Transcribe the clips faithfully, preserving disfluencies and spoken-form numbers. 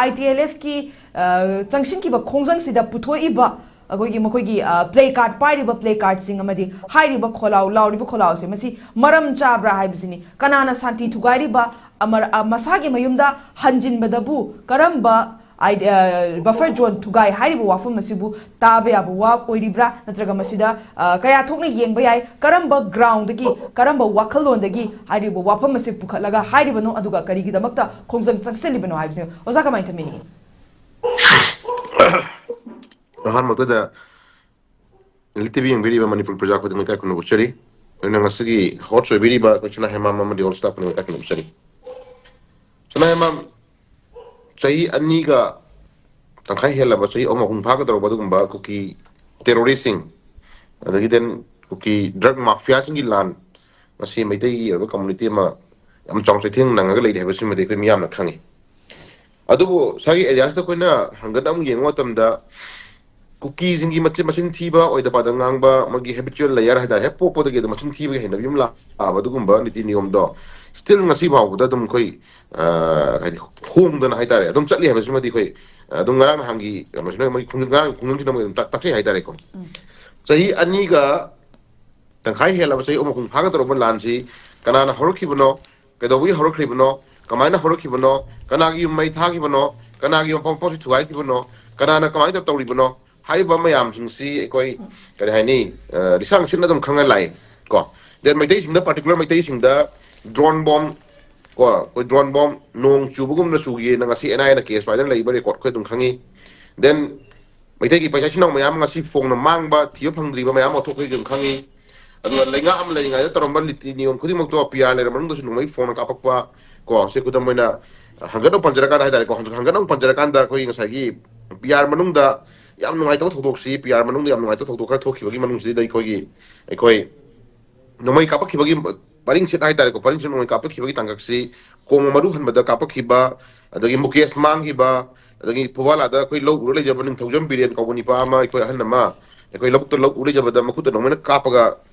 ꯑꯥꯏ T L ꯑꯦꯐꯀꯤ ꯆꯪꯁꯤꯟꯈꯤꯕ ꯈꯣꯡꯖꯪꯁꯤꯗ ꯄꯨꯊꯣꯛꯏꯕ ꯑꯩꯈꯣꯏꯒꯤ ꯃꯈꯣꯏꯒꯤ play card ꯄꯥꯏꯔꯤꯕ ꯄ꯭ꯂꯦ ꯀꯥꯔꯠꯁꯤꯡ ꯑꯃꯗꯤ ꯍꯥꯏꯔꯤꯕ ꯈꯣꯜꯂꯥꯎ ꯂꯥꯎꯔꯤꯕ ꯈꯣꯜꯂꯥꯎꯁꯦ ꯃꯁꯤ ꯃꯔꯝ ꯆꯥꯕ꯭ꯔꯥ ꯍꯥꯏꯕꯁꯤꯅꯤ꯫ ꯀꯅꯥꯅ ꯁꯥꯟꯇꯤ ꯊꯨꯒꯥꯏꯔꯤꯕ? ꯑꯃꯔ- ꯑ, ꯃꯁꯥꯒꯤ ꯃꯌꯨꯝꯗ ꯍꯟꯖꯤꯟꯕꯗꯕꯨ ꯀꯔꯝꯕ ꯕꯐꯔ ꯖꯣꯟ ꯊꯨꯒꯥꯏ ꯍꯥꯏꯔꯤꯕ ꯋꯥꯐꯝ ꯑꯁꯤꯕꯨ ꯇꯥꯕ ꯌꯥꯕ ꯋꯥ ꯑꯣꯏꯔꯤꯕ꯭ꯔꯥ? ꯅꯠꯇ꯭ꯔꯒ ꯃꯁꯤꯗ ꯑ, ꯀꯌꯥ ꯊꯣꯛꯅ ꯌꯦꯡꯕ ꯌꯥꯏ? ꯀꯔꯝꯕ ꯒ꯭ꯔꯥꯎꯟꯗꯒꯤ, ꯀꯔꯝꯕ ꯋꯥꯈꯜꯂꯣꯟꯗꯒꯤ ꯍꯥꯏꯔꯤꯕ ꯋꯥꯐꯝ ꯑꯁꯤ ꯄꯨꯈꯠꯂꯒ ꯍꯥꯏꯔꯤꯕꯅꯣ? ꯑꯗꯨꯒ ꯀꯔꯤꯒꯤꯗꯃꯛꯇ ꯈꯣꯡꯖꯪ ꯆꯪꯁꯤꯜꯂꯤꯕꯅꯣ ꯍꯥꯏꯕꯁꯤ ꯑꯣꯖꯥ ꯀꯃꯥꯏꯅ ꯊꯝꯕꯤꯅꯤꯡꯉꯤ? ꯑꯍꯥꯟꯕꯗꯨꯗ ꯂꯤꯇꯤꯚꯤ ꯌꯦꯡꯕꯤꯔꯤꯕ ꯃꯅꯤꯄꯨꯔ ꯄ꯭ꯔꯖꯥ ꯈꯨꯗꯤꯡꯃꯛ ꯏꯀꯥꯏ ꯈꯨꯝꯅꯕ ꯎꯠꯆꯔꯤ꯫ ꯑꯗꯨꯅ ꯉꯁꯤꯒꯤ ꯍꯣꯁ ꯑꯣꯏꯕꯤꯔꯤꯕ ꯑꯩꯈꯣꯏ ꯁꯅꯥ ꯍꯦꯃꯥꯝ ꯑꯃꯗꯤ ꯑꯣꯜ ꯁ꯭ꯇꯥꯐ ꯈꯨꯗꯤꯡꯃꯛ ꯏꯀꯥꯏ ꯈꯨꯝꯅꯕ ꯎꯠꯆꯔꯤ꯫ ꯁꯅꯥ ꯍꯦꯃꯥꯝ, ꯆꯍꯤ ꯑꯅꯤꯒ ꯇꯪꯈꯥꯏ ꯍꯦꯜꯂꯕ, ꯆꯍꯤ ꯑꯍꯨꯝ ꯃꯄꯨꯡ ꯐꯥꯒꯗꯧꯔꯕ ꯑꯗꯨꯒꯨꯝꯕ ꯀꯨꯀꯤ ꯇꯦꯔꯣꯔꯤꯁꯁꯤꯡ, ꯑꯗꯒꯤ ꯗꯦꯟ ꯀꯨꯀꯤ ꯗ꯭ꯔꯒ ꯃꯥꯐꯤꯌꯥꯁꯤꯡꯒꯤ ꯂꯥꯟ, ꯃꯁꯤ ꯃꯩꯇꯩꯒꯤ ꯑꯣꯏꯕ ꯀꯝꯃꯨꯅꯤꯇꯤ ꯑꯃ ꯌꯥꯝ ꯆꯥꯎꯅ ꯆꯩꯊꯦꯡ ꯅꯪꯉꯒ ꯂꯩꯔꯤ ꯍꯥꯏꯕꯁꯤꯃꯗꯤ ꯑꯩꯈꯣꯏ ꯃꯤꯌꯥꯝꯅ ꯈꯪꯉꯤ꯫ ꯑꯗꯨꯕꯨ ꯁ꯭ꯋꯥꯏꯒꯤ ꯑꯦꯔꯤꯌꯥꯁꯤꯗ ꯑꯩꯈꯣꯏꯅ ꯍꯪꯒꯠꯅ ꯑꯃꯨꯛ ꯌꯦꯡꯕ ꯃꯇꯝꯗ, ꯀꯨꯀꯤꯁꯤꯡꯒꯤ ꯃꯆꯤꯟ ꯃꯆꯤꯟ ꯊꯤꯕ, ꯑꯣꯏꯗ ꯄꯥꯗ ꯉꯥꯡꯕ, ꯃꯣꯏꯒꯤ ꯍꯦꯕꯤꯆꯨꯋꯦꯜ ꯂꯦꯌꯔ ꯍꯥꯏꯇꯥꯔꯦ, ꯍꯦꯛ ꯄꯣꯛꯄꯗꯒꯤ ꯑꯗꯨꯝ ꯃꯆꯤꯟ ꯊꯤꯕꯒꯤ ꯍꯩꯅꯕꯤ ꯑꯃ ꯂꯥꯛꯑꯕ ꯑꯗꯨꯒꯨꯝꯕ ꯅꯤꯇꯤ ꯅꯤꯌꯣꯝꯗꯣ ꯁ꯭ꯇꯤꯜ ꯉꯁꯤ ꯐꯥꯎꯕꯗ ꯑꯗꯨꯝ ꯑꯩꯈꯣꯏ, ꯑ, ꯍꯥꯏꯗꯤ ꯍꯣꯡꯗꯅ ꯍꯥꯏꯇꯥꯔꯦ, ꯑꯗꯨꯝ ꯆꯠꯂꯤ ꯍꯥꯏꯕꯁꯤꯃꯗꯤ ꯑꯩꯈꯣꯏ, ꯑ, ꯑꯗꯨꯝ ꯉꯔꯥꯡ ꯅꯍꯥꯟꯒꯤ ꯀꯩꯅꯣꯁꯤꯅ, ꯃꯣꯏ ꯈꯣꯡꯖꯪ, ꯉꯔꯥꯡ ꯈꯣꯡꯖꯪꯁꯤꯅ ꯃꯣꯏ ꯑꯗꯨꯝ ꯇꯥꯛ-, ꯇꯥꯛꯆꯩ ꯍꯥꯏꯇꯥꯔꯦꯀꯣ꯫ ꯆꯍꯤ ꯑꯅꯤꯒ ꯇꯪꯈꯥꯏ ꯍꯦꯜꯂꯕ, ꯆꯍꯤ ꯑꯍꯨꯝ ꯃꯄꯨꯡ ꯐꯥꯒꯗꯧꯔꯕ ꯂꯥꯟꯁꯤ ꯀꯅꯥꯅ ꯍꯧꯔꯛꯈꯤꯕꯅꯣ, ꯀꯩꯗꯧꯕꯒꯤ ꯍꯧꯔꯛꯈ꯭ꯔꯤꯕꯅꯣ, ꯀꯃꯥꯏꯅ ꯍꯧꯔꯛꯈꯤꯕꯅꯣ, ꯀꯅꯥꯒꯤ ꯌꯨꯝ ꯃꯩ ꯊꯥꯈꯤꯕꯅꯣ, ꯀꯅꯥꯒꯤ ꯃꯄꯣꯛ ꯃꯄꯣꯛꯁꯤ ꯊꯨꯒꯥꯏꯈꯤꯕꯅꯣ, ꯀꯅꯥꯅ ꯀꯃꯥꯏꯅ ꯇꯧ-, ꯇꯧꯔꯤꯕꯅꯣ ꯍꯥꯏꯔꯤꯕ ꯃꯌꯥꯝꯁꯤꯡꯁꯤ ꯑꯩꯈꯣꯏ, ꯀꯔꯤ ꯍꯥꯏꯅꯤ, ꯑ, ꯂꯤꯁꯥꯡ ꯁꯤꯠꯅ ꯑꯗꯨꯝ ꯈꯪꯉ ꯂꯥꯛꯏ ꯀꯣ꯫ ꯗꯦꯟ ꯃꯩꯇꯩꯁꯤꯡꯗ, ꯄꯥꯔꯇꯤꯀꯨꯂꯔ ꯃꯩꯇꯩꯁꯤꯡꯗ ꯗ꯭ꯔꯣꯟ ꯕꯣꯝ ꯀꯣ, ꯑꯩꯈꯣꯏ ꯗ꯭ꯔꯣꯟ ꯕꯣꯝ ꯅꯣꯡ ꯆꯨꯕꯒꯨꯝꯅ ꯆꯨꯈꯤꯑꯅ ꯉꯁꯤ ꯑꯦꯟ ꯑꯥꯏ ꯑꯦꯅ ꯀꯦꯁ ꯄꯥꯏꯗꯅ ꯂꯩꯕ ꯔꯦꯀꯣꯔꯗ ꯑꯩꯈꯣꯏ ꯑꯗꯨꯝ ꯈꯪꯉꯤ꯫ ꯗꯦꯟ ꯃꯩꯇꯩꯒꯤ ꯄꯩꯁꯥ ꯏꯆꯤꯟ ꯏꯅꯥꯎ ꯃꯌꯥꯝ ꯑꯃ ꯉꯁꯤ ꯐꯣꯡꯅ ꯃꯥꯡꯕ, ꯊꯤꯕ ꯐꯪꯗ꯭ꯔꯤꯕ ꯃꯌꯥꯝ ꯑꯃ ꯊꯣꯛꯄꯩꯁꯨ ꯑꯗꯨꯝ ꯈꯪꯉꯤ꯫ ꯑꯗꯨꯒ ꯂꯩꯉꯥꯛ ꯑꯃ ꯂꯩꯔꯤꯉꯩꯗ ꯇꯧꯔꯝꯕ ꯅꯤꯇꯤ ꯅꯤꯌꯣꯝ ꯈꯨꯗꯤꯡꯃꯛꯇꯣ ꯄꯤ ꯑꯥꯔ ꯂꯩꯔ ꯃꯅꯨꯡꯗꯁꯨ ꯅꯣꯡꯃꯩ ꯐꯣꯡꯅ ꯀꯥꯞꯄꯛꯄ ꯀꯣ, ꯁꯤ ꯈꯨꯗꯝ ꯑꯣꯏꯅ ꯍꯪꯒꯠꯅ ꯄꯟꯖꯔꯀꯥꯟꯗ ꯍꯥꯏꯇꯥꯔꯦꯀꯣ, ꯍꯪꯒꯠꯅ ꯄꯟꯖꯔꯀꯥꯟꯗ ꯑꯩꯈꯣꯏꯒꯤ ꯉꯁꯥꯏꯒꯤ ꯄꯤ ꯑꯥꯔ ꯃꯅꯨꯡꯗ ꯌꯥꯝ ꯅꯨꯡꯉꯥꯏꯇꯕ ꯊꯧꯗꯣꯛꯁꯤ, ꯄꯤ ꯑꯥꯔ ꯃꯅꯨꯡꯗ ꯌꯥꯝ ꯅꯨꯡꯉꯥꯏꯇꯕ ꯊꯧꯗꯣꯛ ꯈꯔ ꯊꯣꯛꯈꯤꯕꯒꯤ ꯃꯅꯨꯡꯁꯤꯗ ꯑꯩꯈꯣꯏꯒꯤ, ꯑꯩꯈꯣꯏ ꯅꯣꯡꯃꯩ ꯀꯥꯞꯄꯛꯈꯤꯕꯒꯤ ꯄꯔꯤꯡ ꯁꯤꯠ ꯍꯥꯏꯇꯥꯔꯦꯀꯣ, ꯄꯔꯤꯡ ꯁꯤꯠ ꯅꯣꯡꯃꯩ ꯀꯥꯞꯄꯛꯈꯤꯕꯒꯤ ꯇꯥꯡꯀꯛꯁꯤ ꯀꯣꯡꯕ ꯃꯔꯨ ꯍꯟꯕꯗ ꯀꯥꯞꯄꯛꯈꯤꯕ, ꯑꯗꯒꯤ ꯃꯨꯀꯦꯁ ꯃꯥꯡꯈꯤꯕ, ꯑꯗꯒꯤ ꯐꯨꯕꯥꯂꯥꯗ ꯑꯩꯈꯣꯏ ꯂꯧ ꯎꯔ ꯂꯩꯖꯕ ꯅꯤꯡꯊꯧꯖꯝ ꯕꯤꯔꯦꯟ ꯀꯧꯕ ꯅꯤꯄꯥ ꯑꯃ, ꯑꯩꯈꯣꯏ ꯑꯍꯜ ꯑꯃ ꯑꯩꯈꯣꯏ ꯂꯧꯕꯨꯛꯇ ꯂꯧ ꯎꯔ ꯂꯩꯖꯕꯗ ꯃꯈꯨꯠꯇ ꯅꯣꯡꯃꯩꯅ ꯀꯥꯞꯄꯒ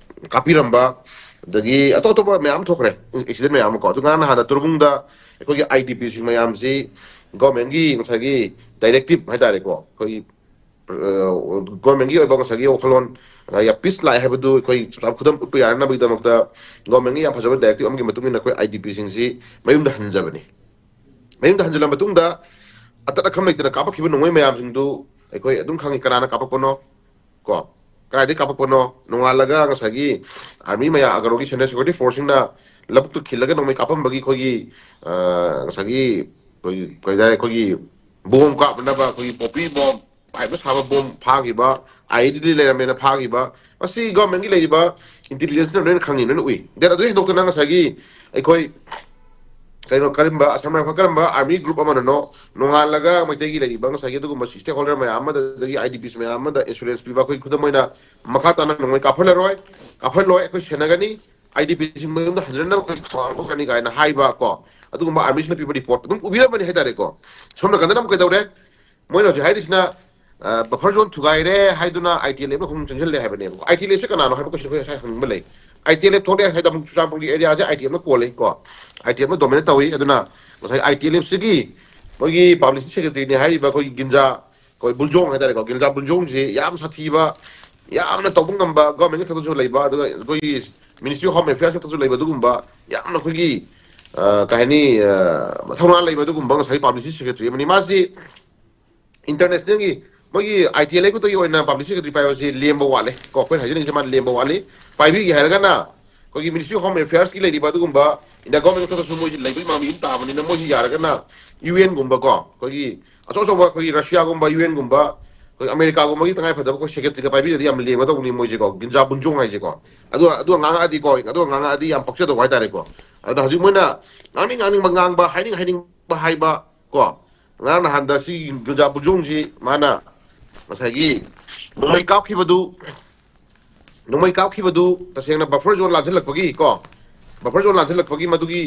ꯀꯥꯞꯄꯤꯔꯝꯕ, ꯑꯗꯒꯤ ꯑꯇꯣꯞ ꯑꯇꯣꯞꯄ ꯃꯌꯥꯝ ꯊꯣꯛꯈ꯭ꯔꯦ, ꯑꯦꯛꯁꯤꯗꯦꯟ ꯃꯌꯥꯝ ꯑꯃ ꯀꯣ꯫ ꯑꯗꯨ ꯉꯔꯥꯡ ꯅꯍꯥꯟꯗ ꯇꯨꯔꯕꯨꯡꯗ ꯑꯩꯈꯣꯏꯒꯤ ꯑꯥꯏ ꯗꯤ ꯄꯤꯁꯤꯡ ꯃꯌꯥꯝꯁꯤ ꯒꯣꯔꯃꯦꯟꯒꯤ ꯉꯁꯥꯏꯒꯤ ꯗꯥꯏꯔꯦꯛꯇꯤꯞ ꯍꯥꯏꯇꯥꯔꯦꯀꯣ, ꯑꯩꯈꯣꯏꯒꯤ ꯒꯣꯔꯃꯦꯟꯒꯤ ꯑꯣꯏꯕ ꯉꯁꯥꯏꯒꯤ ꯋꯥꯈꯜꯂꯣꯟ, ꯄꯤꯁ ꯂꯥꯛꯑꯦ ꯍꯥꯏꯕꯗꯨ ꯑꯩꯈꯣꯏ ꯆꯞ ꯆꯥꯕ ꯈꯨꯗꯝ ꯎꯠꯄ ꯌꯥꯅꯅꯕꯒꯤꯗꯃꯛꯇ ꯒꯣꯔꯃꯦꯟꯒꯤ ꯌꯥꯝ ꯐꯖꯕ ꯗꯥꯏꯔꯦꯛꯇꯤꯞ ꯑꯃꯒꯤ ꯃꯇꯨꯡ ꯏꯟꯅ ꯑꯩꯈꯣꯏ ꯑꯥꯏ ꯗꯤ ꯄꯤꯁꯤꯡꯁꯤ ꯃꯌꯨꯝꯗ ꯍꯟꯖꯕꯅꯤ꯫ ꯃꯌꯨꯝꯗ ꯍꯟꯖꯤꯜꯂ ꯃꯇꯨꯡꯗ ꯑꯇꯠ ꯑꯈꯝ ꯂꯩꯇꯅ ꯀꯥꯞꯄꯛꯈꯤꯕ ꯅꯣꯡꯃꯩ ꯃꯌꯥꯝꯁꯤꯡꯗꯨ ꯑꯩꯈꯣꯏ ꯑꯗꯨꯝ ꯈꯪꯉꯤ ꯀꯅꯥꯅ ꯀꯥꯞꯄꯛꯄꯅꯣ꯫ ꯀꯣ, ꯀꯗꯥꯏꯗꯒꯤ ꯀꯥꯞꯄꯛꯄꯅꯣ? ꯅꯣꯡꯉꯥꯜꯂꯒ ꯉꯁꯥꯏꯒꯤ ꯑꯥꯔꯃꯤ ꯃꯌꯥꯝ, ꯀꯩꯅꯣꯒꯤ ꯁꯦꯟꯇ꯭ꯔꯦꯜ ꯁꯦꯀ꯭ꯌꯨꯔꯤꯇꯤ ꯐꯣꯔꯁꯁꯤꯡꯅ ꯂꯧꯕꯨꯛꯇ ꯈꯤꯜꯂꯒ ꯅꯣꯡꯃꯩ ꯀꯥꯞꯄꯝꯕꯒꯤ ꯑꯩꯈꯣꯏꯒꯤ, ꯑ, ꯉꯁꯥꯏꯒꯤ ꯑꯩꯈꯣꯏꯒꯤ ꯀꯩ ꯍꯥꯏꯇꯥꯔꯦ, ꯑꯩꯈꯣꯏꯒꯤ ꯕꯣꯝ ꯀꯥꯞꯅꯕ ꯑꯩꯈꯣꯏꯒꯤ ꯄꯣꯄꯤ ꯕꯣꯝ ꯍꯥꯏꯕ ꯁꯥꯕ ꯕꯣꯝ ꯐꯥꯈꯤꯕ, ꯑꯥꯏ ꯏ ꯗꯤꯗ ꯂꯩꯔꯝꯃꯦꯅ ꯐꯥꯈꯤꯕ, ꯃꯁꯤ ꯒꯣꯔꯃꯦꯟꯒꯤ ꯂꯩꯔꯤꯕ ꯏꯟꯇꯤꯂꯤꯖꯦꯟꯁꯅ ꯂꯣꯏꯅ ꯈꯪꯉꯤ, ꯂꯣꯏꯅ ꯎꯏ꯫ ꯗꯦꯠ ꯑꯗꯨ ꯍꯦꯟꯗꯣꯛꯇꯅ ꯉꯁꯥꯏꯒꯤ ꯑꯩꯈꯣꯏ ꯀꯩꯅꯣ, ꯀꯔꯝꯕ ꯑꯁꯝ ꯔꯥꯏꯐꯜ, ꯀꯔꯝꯕ ꯑꯥꯔꯃꯤ ꯒ꯭ꯔꯨꯞ ꯑꯃꯅꯅꯣ ꯅꯣꯡꯉꯥꯜꯂꯒ ꯃꯩꯇꯩꯒꯤ ꯂꯩꯔꯤꯕ ꯉꯁꯥꯏꯒꯤ ꯑꯗꯨꯒꯨꯝꯕ ꯁ꯭ꯇꯦꯛ ꯍꯣꯜꯗꯔ ꯃꯌꯥꯝ ꯑꯃꯗ, ꯑꯗꯒꯤ ꯑꯥꯏ ꯗꯤ ꯄꯤꯁ ꯃꯌꯥꯝ ꯑꯃꯗ ꯏꯟꯁꯨꯔꯦꯟꯁ ꯄꯤꯕ, ꯑꯩꯈꯣꯏ ꯈꯨꯗꯝ ꯑꯣꯏꯅ ꯃꯈꯥ ꯇꯥꯅ ꯅꯣꯡꯃꯩ ꯀꯥꯞꯍꯜꯂꯔꯣꯏ, ꯀꯥꯞꯍꯜꯂꯣꯏ, ꯑꯩꯈꯣꯏ ꯁꯦꯟꯅꯒꯅꯤ, ꯑꯥꯏ ꯗꯤ ꯄꯤꯁꯤꯡ ꯃꯌꯨꯝꯗ ꯍꯟꯖꯤꯟꯅꯕ ꯑꯩꯈꯣꯏ ꯊꯧꯔꯥꯡ ꯂꯧꯒꯅꯤ ꯀꯥꯏꯅ ꯍꯥꯏꯕ ꯀꯣ, ꯑꯗꯨꯒꯨꯝꯕ ꯑꯥꯔꯃꯤꯁꯤꯅ ꯄꯤꯕ ꯔꯤꯄꯣꯔꯠ ꯑꯗꯨꯝ ꯎꯕꯤꯔꯝꯕꯅꯤ ꯍꯥꯏꯇꯥꯔꯦꯀꯣ꯫ ꯁꯣꯝ ꯅꯥꯀꯟꯗꯅ ꯑꯃꯨꯛ ꯀꯩꯗꯧꯔꯦ? ꯃꯣꯏꯅ ꯍꯧꯖꯤꯛ ꯍꯥꯏꯔꯤꯁꯤꯅ, ꯑ, ꯕꯐꯔ ꯖꯣꯟ ꯊꯨꯒꯥꯏꯔꯦ ꯍꯥꯏꯗꯨꯅ ꯑꯥꯏ ꯇꯤ ꯑꯦꯜ ꯑꯦꯐꯅ ꯈꯣꯡ ꯆꯪꯁꯤꯜꯂꯦ ꯍꯥꯏꯕꯅꯦꯕꯀꯣ꯫ ꯑꯥꯏ ꯇꯤ ꯑꯦꯜ ꯑꯦꯐꯁꯦ ꯀꯅꯥꯅꯣ ꯍꯥꯏꯕ ꯀꯣꯏꯁꯟ ꯑꯩꯈꯣꯏ ꯉꯁꯥꯏ ꯍꯪꯅꯤꯡꯕ ꯂꯩ꯫ ꯑꯥꯏ ꯇꯤ ꯑꯦꯜ ꯑꯦꯐ ꯊꯣꯛꯂꯛꯑꯦ ꯍꯥꯏꯗ ꯑꯃꯨꯛ ꯆꯨꯔꯆꯥꯟꯄꯨꯔꯒꯤ ꯑꯦꯔꯤꯌꯥꯁꯦ ꯑꯥꯏ ꯇꯤ ꯑꯦꯜꯅ ꯀꯣꯜꯂꯦ ꯀꯣ, ꯑꯥꯏ ꯇꯤ ꯑꯦꯜꯅ ꯗꯣꯃꯤꯅꯦꯠ ꯇꯧꯏ꯫ ꯑꯗꯨꯅ ꯉꯁꯥꯏ ꯑꯥꯏ ꯇꯤ ꯑꯦꯜ ꯑꯦꯐꯁꯤꯒꯤ ꯃꯣꯏꯒꯤ ꯄꯥꯕ꯭ꯂꯤꯁꯤꯇꯤ ꯁꯦꯀ꯭ꯔꯦꯇꯔꯤꯅꯤ ꯍꯥꯏꯔꯤꯕ ꯑꯩꯈꯣꯏꯒꯤ ꯒꯤꯟꯖꯥ, ꯑꯩꯈꯣꯏ ꯕꯨꯜꯖꯣꯡ ꯍꯥꯏꯇꯥꯔꯦꯀꯣ, ꯒꯤꯟꯖꯥ ꯕꯨꯜꯖꯣꯡꯁꯤ ꯌꯥꯝ ꯁꯥꯊꯤꯕ, ꯌꯥꯝꯅ ꯇꯧꯕ ꯉꯝꯕ, ꯒꯣꯔꯃꯦꯟꯒꯤ ꯊꯕꯛꯁꯨ ꯂꯩꯕ, ꯑꯗꯨꯒ ꯑꯩꯈꯣꯏꯒꯤ ꯃꯤꯅꯤꯁꯇ꯭ꯔꯤ ꯑꯣꯐ ꯍꯣꯝ ꯑꯦꯐꯤꯌꯔꯁꯀꯤ ꯊꯕꯛꯁꯨ ꯂꯩꯕ, ꯑꯗꯨꯒꯨꯝꯕ ꯌꯥꯝꯅ ꯑꯩꯈꯣꯏꯒꯤ, ꯑ, ꯀꯩ ꯍꯥꯏꯅꯤ, ꯑ, ꯊꯧꯅꯥ ꯂꯩꯕ ꯑꯗꯨꯒꯨꯝꯕ ꯉꯁꯥꯏꯒꯤ ꯄꯥꯕ꯭ꯂꯤꯁꯤꯇꯤ ꯁꯦꯀ꯭ꯔꯦꯇꯔꯤ ꯑꯃꯅꯤ꯫ ꯃꯥꯁꯤ ꯏꯟꯇꯔꯅꯦꯁꯅꯦꯜꯒꯤ ꯃꯣꯏꯒꯤ ꯑꯥꯏ ꯇꯤ ꯑꯦꯜ ꯑꯦꯐ ꯈꯛꯇꯒꯤ ꯑꯣꯏꯅ ꯄꯥꯕ꯭ꯂꯤꯁꯤꯇꯤ ꯁꯦꯀ꯭ꯔꯦꯇꯔꯤ ꯄꯥꯏꯕꯁꯤ ꯂꯦꯝꯕ ꯋꯥꯠꯂꯦ ꯀꯣ꯫ ꯑꯩꯈꯣꯏꯅ ꯍꯥꯏꯖꯅꯤꯡꯉꯤꯁꯦ ꯃꯥꯅ ꯂꯦꯝꯕ ꯋꯥꯠꯂꯤ꯫ ꯄꯥꯏꯕꯤꯒꯦ ꯍꯥꯏꯔꯒꯅ ꯑꯩꯈꯣꯏꯒꯤ ꯃꯤꯅꯤꯁꯇ꯭ꯔꯤ ꯑꯣꯐ ꯍꯣꯝ ꯑꯦꯐꯤꯌꯔꯁꯀꯤ ꯂꯩꯔꯤꯕ ꯑꯗꯨꯒꯨꯝꯕ ꯏꯟꯗꯤꯌꯥ ꯒꯣꯔꯃꯦꯟ ꯈꯛꯇꯁꯨ ꯃꯣꯏꯁꯤ ꯂꯩꯕꯒꯤ ꯃꯥꯡꯕ ꯑꯗꯨꯝ ꯇꯥꯕꯅꯤꯅ, ꯃꯣꯏꯁꯤ ꯌꯥꯔꯒꯅ ꯌꯨ ꯑꯦꯟꯒꯨꯝꯕ ꯀꯣ, ꯑꯩꯈꯣꯏꯒꯤ ꯑꯆꯧ ꯑꯆꯧꯕ ꯑꯩꯈꯣꯏꯒꯤ ꯔꯁꯤꯌꯥꯒꯨꯝꯕ, ꯌꯨ ꯑꯦꯟꯒꯨꯝꯕ, ꯑꯩꯈꯣꯏ ꯑꯃꯦꯔꯤꯀꯥꯒꯨꯝꯕꯒꯤ ꯇꯉꯥꯏ ꯐꯗꯕ ꯑꯩꯈꯣꯏ ꯁꯦꯀ꯭ꯔꯦꯇꯔꯤꯒ ꯄꯥꯏꯕꯤꯔꯗꯤ ꯌꯥꯝ ꯂꯦꯝꯒꯗꯧꯕꯅꯤ ꯃꯣꯏꯁꯦꯀꯣ, ꯒꯤꯟꯖꯥ ꯕꯨꯟꯖꯣꯡ ꯍꯥꯏꯁꯦꯀꯣ꯫ ꯑꯗꯨ, ꯑꯗꯨ ꯉꯥꯡꯉꯛꯑꯗꯤꯀꯣ, ꯑꯗꯨ ꯉꯥꯡꯉꯛꯑꯗꯤ ꯌꯥꯝ ꯄꯛꯆꯗꯧꯕ ꯍꯥꯏꯇꯥꯔꯦꯀꯣ꯫ ꯑꯗꯨꯅ ꯍꯧꯖꯤꯛ ꯃꯣꯏꯅ ꯉꯥꯡꯅꯤꯡ ꯉꯥꯡꯅꯤꯡꯕ ꯉꯥꯡꯕ, ꯍꯥꯏꯅꯤꯡ ꯍꯥꯏꯅꯤꯡꯕ ꯍꯥꯏꯕ ꯀꯣ, ꯉꯔꯥꯡ ꯅꯍꯥꯟꯗ ꯁꯤ ꯒꯤꯟꯖꯥ ꯕꯨꯟꯖꯣꯡꯁꯤ ꯃꯥꯅ ꯉꯁꯥꯏꯒꯤ ꯅꯣꯡꯃꯩ ꯀꯥꯞꯈꯤꯕꯗꯨ, ꯅꯣꯡꯃꯩ ꯀꯥꯞꯈꯤꯕꯗꯨ ꯇꯁꯦꯡꯅ ꯕꯐꯔ ꯖꯣꯟ ꯂꯥꯟꯁꯤꯜꯂꯛꯄꯒꯤ ꯀꯣ, ꯕꯐꯔ ꯖꯣꯟ ꯂꯥꯟꯁꯤꯜꯂꯛꯄꯒꯤ ꯃꯗꯨꯒꯤ,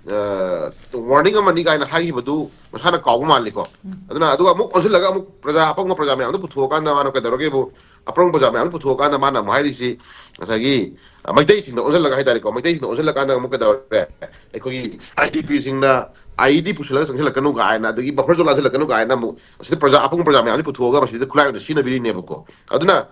ꯑ, ꯋꯥꯔꯅꯤꯡ ꯑꯃꯅꯤ ꯀꯥꯏꯅ ꯍꯥꯏꯈꯤꯕꯗꯨ ꯃꯁꯥꯅ ꯀꯥꯎꯕ ꯃꯥꯜꯂꯤꯀꯣ꯫ ꯑꯗꯨꯅ ꯑꯗꯨꯒ ꯑꯃꯨꯛ ꯑꯣꯟꯁꯤꯜꯂꯒ ꯑꯃꯨꯛ ꯄ꯭ꯔꯖꯥ, ꯑꯄꯪꯕ ꯄ꯭ꯔꯖꯥ ꯃꯌꯥꯝꯗꯣ ꯄꯨꯊꯣꯛꯑꯀꯥꯟꯗ ꯃꯥꯅ ꯀꯩꯗꯧꯔꯒꯦꯕꯨ, ꯑꯄꯪ ꯄ꯭ꯔꯖꯥ ꯃꯌꯥꯝ ꯄꯨꯊꯣꯛꯑꯀꯥꯟꯗ ꯃꯥꯅ ꯑꯃꯨꯛ ꯍꯥꯏꯔꯤꯁꯤ ꯉꯁꯥꯏꯒꯤ, ꯑ, ꯃꯩꯇꯩꯁꯤꯡꯗ ꯑꯣꯟꯁꯤꯜꯂꯒ ꯍꯥꯏꯇꯥꯔꯦꯀꯣ, ꯃꯩꯇꯩꯁꯤꯡꯗ ꯑꯣꯟꯁꯤꯜꯂꯀꯥꯟꯗ ꯑꯃꯨꯛ ꯀꯩꯗꯧꯔꯦ? ꯑꯩꯈꯣꯏꯒꯤ IDPꯁꯤꯡꯅ IED ꯄꯨꯁꯤꯜꯂꯒ ꯆꯪꯁꯤꯜꯂꯛꯀꯅꯨ ꯀꯥꯏꯅ, ꯑꯗꯒꯤ buffer zone ꯂꯥꯟꯁꯤꯜꯂꯛꯀꯅꯨ ꯀꯥꯏꯅ ꯑꯃꯨꯛ ꯃꯁꯤꯗ ꯄ꯭ꯔꯖꯥ, ꯑꯄꯪ ꯄ꯭ꯔꯖꯥ ꯃꯌꯥꯝꯁꯤ ꯄꯨꯊꯣꯛꯑꯒ ꯃꯁꯤꯗ ꯈꯨꯠꯂꯥꯏ ꯑꯣꯏꯅ ꯁꯤꯖꯤꯟꯅꯕꯤꯔꯤꯅꯦꯕꯀꯣ꯫ ꯑꯗꯨꯅ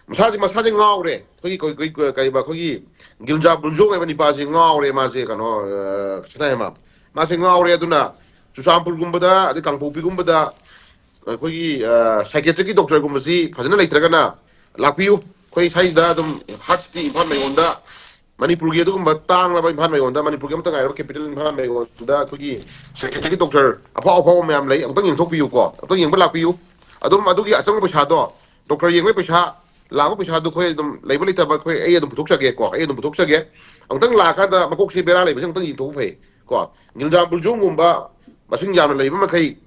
ꯃꯁꯥꯁꯦ, ꯃꯁꯥꯁꯦ ꯉꯥꯎꯔꯦ꯫ ꯑꯩꯈꯣꯏꯒꯤ, ꯑꯩꯈꯣꯏ, ꯑꯩꯈꯣꯏ, ꯀꯔꯤꯕ, ꯑꯩꯈꯣꯏꯒꯤ ꯒꯤꯜꯖꯥ ꯕꯨꯜꯖꯣꯡ ꯍꯥꯏꯕ ꯅꯤꯄꯥꯁꯤ ꯉꯥꯎꯔꯦ꯫ ꯃꯥꯁꯦ ꯀꯩꯅꯣ, ꯑ, ꯁꯅꯥꯍꯦꯃ, ꯃꯥꯁꯦ ꯉꯥꯎꯔꯦ꯫ ꯑꯗꯨꯅ ꯆꯨꯔꯆꯥꯟꯄꯨꯔꯒꯨꯝꯕꯗ, ꯑꯗꯩ ꯀꯥꯡꯄꯣꯛꯄꯤꯒꯨꯝꯕꯗ ꯑꯩꯈꯣꯏꯒꯤ, ꯑ, psychiatricꯀꯤ doctorꯒꯨꯝꯕꯁꯤ ꯐꯖꯅ ꯂꯩꯇ꯭ꯔꯒꯅ ꯂꯥꯛꯄꯤꯌꯨ꯫ ꯑꯩꯈꯣꯏ ꯁ꯭ꯋꯥꯏꯁꯤꯗ ꯑꯗꯨꯝ heart city ꯏꯝꯐꯥꯜ ꯃꯌꯣꯟꯗ, ꯃꯅꯤꯄꯨꯔꯒꯤ ꯑꯗꯨꯒꯨꯝꯕ ꯇꯥꯡꯂꯕ ꯏꯝꯐꯥꯜ ꯃꯌꯣꯟꯗ, ꯃꯅꯤꯄꯨꯔꯒꯤ ꯑꯃꯠꯇ ꯉꯥꯏꯔꯕ capital ꯏꯝꯐꯥꯜ ꯃꯌꯣꯟꯗ ꯑꯩꯈꯣꯏꯒꯤ psychiatricꯀꯤ doctor ꯑꯐꯥꯎ ꯑꯐꯥꯎꯕ ꯃꯌꯥꯝ ꯂꯩ꯫ ꯑꯃꯨꯛꯇꯪ ꯌꯦꯡꯊꯣꯛꯄꯤꯌꯨꯀꯣ, ꯑꯃꯨꯛꯇꯪ ꯌꯦꯡꯕ ꯂꯥꯛꯄꯤꯌꯨ꯫ ꯑꯗꯨꯝ ꯑꯗꯨꯒꯤ ꯑꯆꯪꯕ ꯄꯩꯁꯥꯗꯣ, doctor ꯌꯦꯡꯕꯒꯤ ꯄꯩꯁꯥ, ꯂꯥꯛꯄ ꯄꯩꯁꯥꯗꯣ ꯑꯩꯈꯣꯏ ꯑꯗꯨꯝ ꯂꯩꯕ ꯂꯩꯇꯕ ꯑꯩꯈꯣꯏ, ꯑꯩ ꯑꯗꯨꯝ ꯄꯨꯊꯣꯛꯆꯒꯦꯀꯣ, ꯑꯩ ꯑꯗꯨꯝ ꯄꯨꯊꯣꯛꯆꯒꯦ꯫ ꯑꯃꯨꯛꯇꯪ ꯂꯥꯛꯑꯀꯥꯟꯗ ꯃꯀꯣꯛꯁꯦ ꯕꯦꯔꯥ ꯂꯩꯕꯁꯦ ꯑꯃꯨꯛꯇꯪ ꯌꯦꯡꯊꯣꯛꯄ ꯐꯩ ꯀꯣ꯫ ꯒꯤꯜꯖꯥ ꯕꯨꯜꯖꯣꯡꯒꯨꯝꯕ ꯃꯁꯤꯡ ꯌꯥꯝꯅ ꯂꯩꯕ ꯃꯈꯩ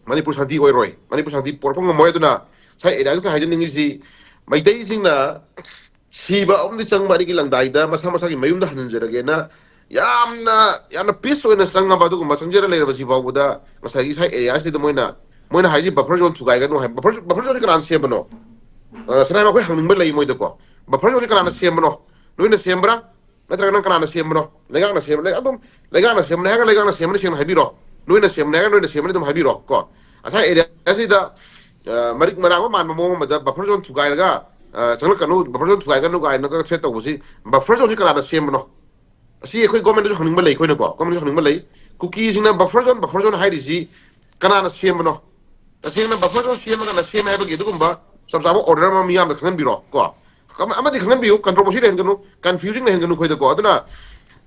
ꯃꯅꯤꯄꯨꯔ ꯁꯥꯟꯇꯤ ꯑꯣꯏꯔꯣꯏ, ꯃꯅꯤꯄꯨꯔ ꯁꯥꯟꯇꯤ ꯄꯨꯔꯛꯄ ꯉꯝꯃꯣꯏ꯫ ꯑꯗꯨꯅ ꯉꯁꯥꯏ area ꯗꯨꯒꯤ ꯍꯥꯏꯖꯅꯤꯡꯉꯤꯁꯤ, ꯃꯩꯇꯩꯁꯤꯡꯅ ꯁꯤꯕ ꯑꯃꯗꯤ ꯆꯪꯕ ꯑꯅꯤꯒꯤ ꯂꯪꯗꯥꯏꯗ ꯃꯁꯥ ꯃꯁꯥꯒꯤ ꯃꯌꯨꯝꯗ ꯍꯟꯖꯔꯒꯦꯅ ꯌꯥꯝꯅ, ꯌꯥꯝꯅ peace ꯑꯣꯏꯅ ꯆꯪꯉꯕ ꯑꯗꯨꯒꯨꯝꯕ ꯆꯪꯖꯔ ꯂꯩꯔꯕꯁꯤ ꯐꯥꯎꯕꯗ ꯉꯁꯥꯏꯒꯤ ꯁ꯭ꯋꯥꯏ area ꯁꯤꯗ ꯃꯣꯏꯅ, ꯃꯣꯏꯅ ꯍꯥꯏꯁꯤ buffer zone ꯊꯨꯒꯥꯏꯒꯅꯨ ꯍꯥꯏ꯫ Buffer, buffer zone ꯁꯤ ꯀꯅꯥꯅ ꯁꯦꯝꯕꯅꯣ? ꯑ, ꯁꯅꯥꯍꯦꯃ, ꯑꯩꯈꯣꯏ ꯍꯪꯅꯤꯡꯕ ꯂꯩ ꯃꯣꯏꯗꯀꯣ꯫ Buffer zone ꯁꯤ ꯀꯅꯥꯅ ꯁꯦꯝꯕꯅꯣ? ꯅꯣꯏꯅ ꯁꯦꯝꯕ꯭ꯔꯥ? ꯅꯠꯇ꯭ꯔꯒꯅ ꯀꯅꯥꯅ ꯁꯦꯝꯕꯅꯣ? ꯂꯩꯉꯥꯛꯅ ꯁꯦꯝꯕ, ꯂꯩ-, ꯑꯗꯨꯝ ꯂꯩꯉꯥꯛꯅ ꯁꯦꯝꯕꯅꯦ ꯍꯥꯏꯔꯒ ꯂꯩꯉꯥꯛꯅ ꯁꯦꯝꯕꯅꯤ ꯁꯦꯡꯅ ꯍꯥꯏꯕꯤꯔꯣ꯫ ꯅꯣꯏꯅ ꯁꯦꯝꯕꯅꯦ ꯍꯥꯏꯔꯒ ꯅꯣꯏꯅ ꯁꯦꯝꯕꯅꯤ ꯑꯗꯨꯝ ꯍꯥꯏꯕꯤꯔꯣ ꯀꯣ꯫ ꯉꯁꯥꯏ area ꯁꯤꯗ, ꯑ, ꯃꯔꯤꯛ ꯃꯔꯥꯡ ꯑꯃ ꯃꯥꯟꯕ ꯃꯑꯣꯡ ꯑꯃꯗ buffer zone ꯊꯨꯒꯥꯏꯔꯒ, ꯑ, ꯆꯪꯂꯛꯀꯅꯨ, buffer zone ꯊꯨꯒꯥꯏꯒꯅꯨ ꯀꯥꯏꯅꯒ threat ꯇꯧꯕꯁꯤ, buffer zone ꯁꯤ ꯀꯅꯥꯅ ꯁꯦꯝꯕꯅꯣ? ꯑꯁꯤ ꯑꯩꯈꯣꯏ government ꯗꯁꯨ ꯍꯪꯅꯤꯡꯕ ꯂꯩ, ꯑꯩꯈꯣꯏꯅꯀꯣ, government ꯗꯁꯨ ꯍꯪꯅꯤꯡꯕ ꯂꯩ꯫ ꯀꯨꯀꯤꯁꯤꯡꯅ buffer zone, buffer zone ꯍꯥꯏꯔꯤꯁꯤ ꯀꯅꯥꯅ ꯁꯦꯝꯕꯅꯣ? ꯇꯁꯦꯡꯅ buffer zone ꯁꯦꯝꯃꯒꯅ ꯁꯦꯝꯃꯦ ꯍꯥꯏꯕꯒꯤ ꯑꯗꯨꯒꯨꯝꯕ ꯆꯞ ꯆꯥꯕ order ꯑꯃ ꯃꯤꯌꯥꯝꯗ ꯈꯪꯍꯟꯕꯤꯔꯣ ꯀꯣ꯫ ꯑꯃ-, ꯑꯃꯗꯤ ꯈꯪꯍꯟꯕꯤꯌꯨ, controversy ꯂꯩꯍꯟꯒꯅꯨ, confusion ꯂꯩꯍꯟꯒꯅꯨ ꯑꯩꯈꯣꯏꯗꯀꯣ꯫ ꯑꯗꯨꯅ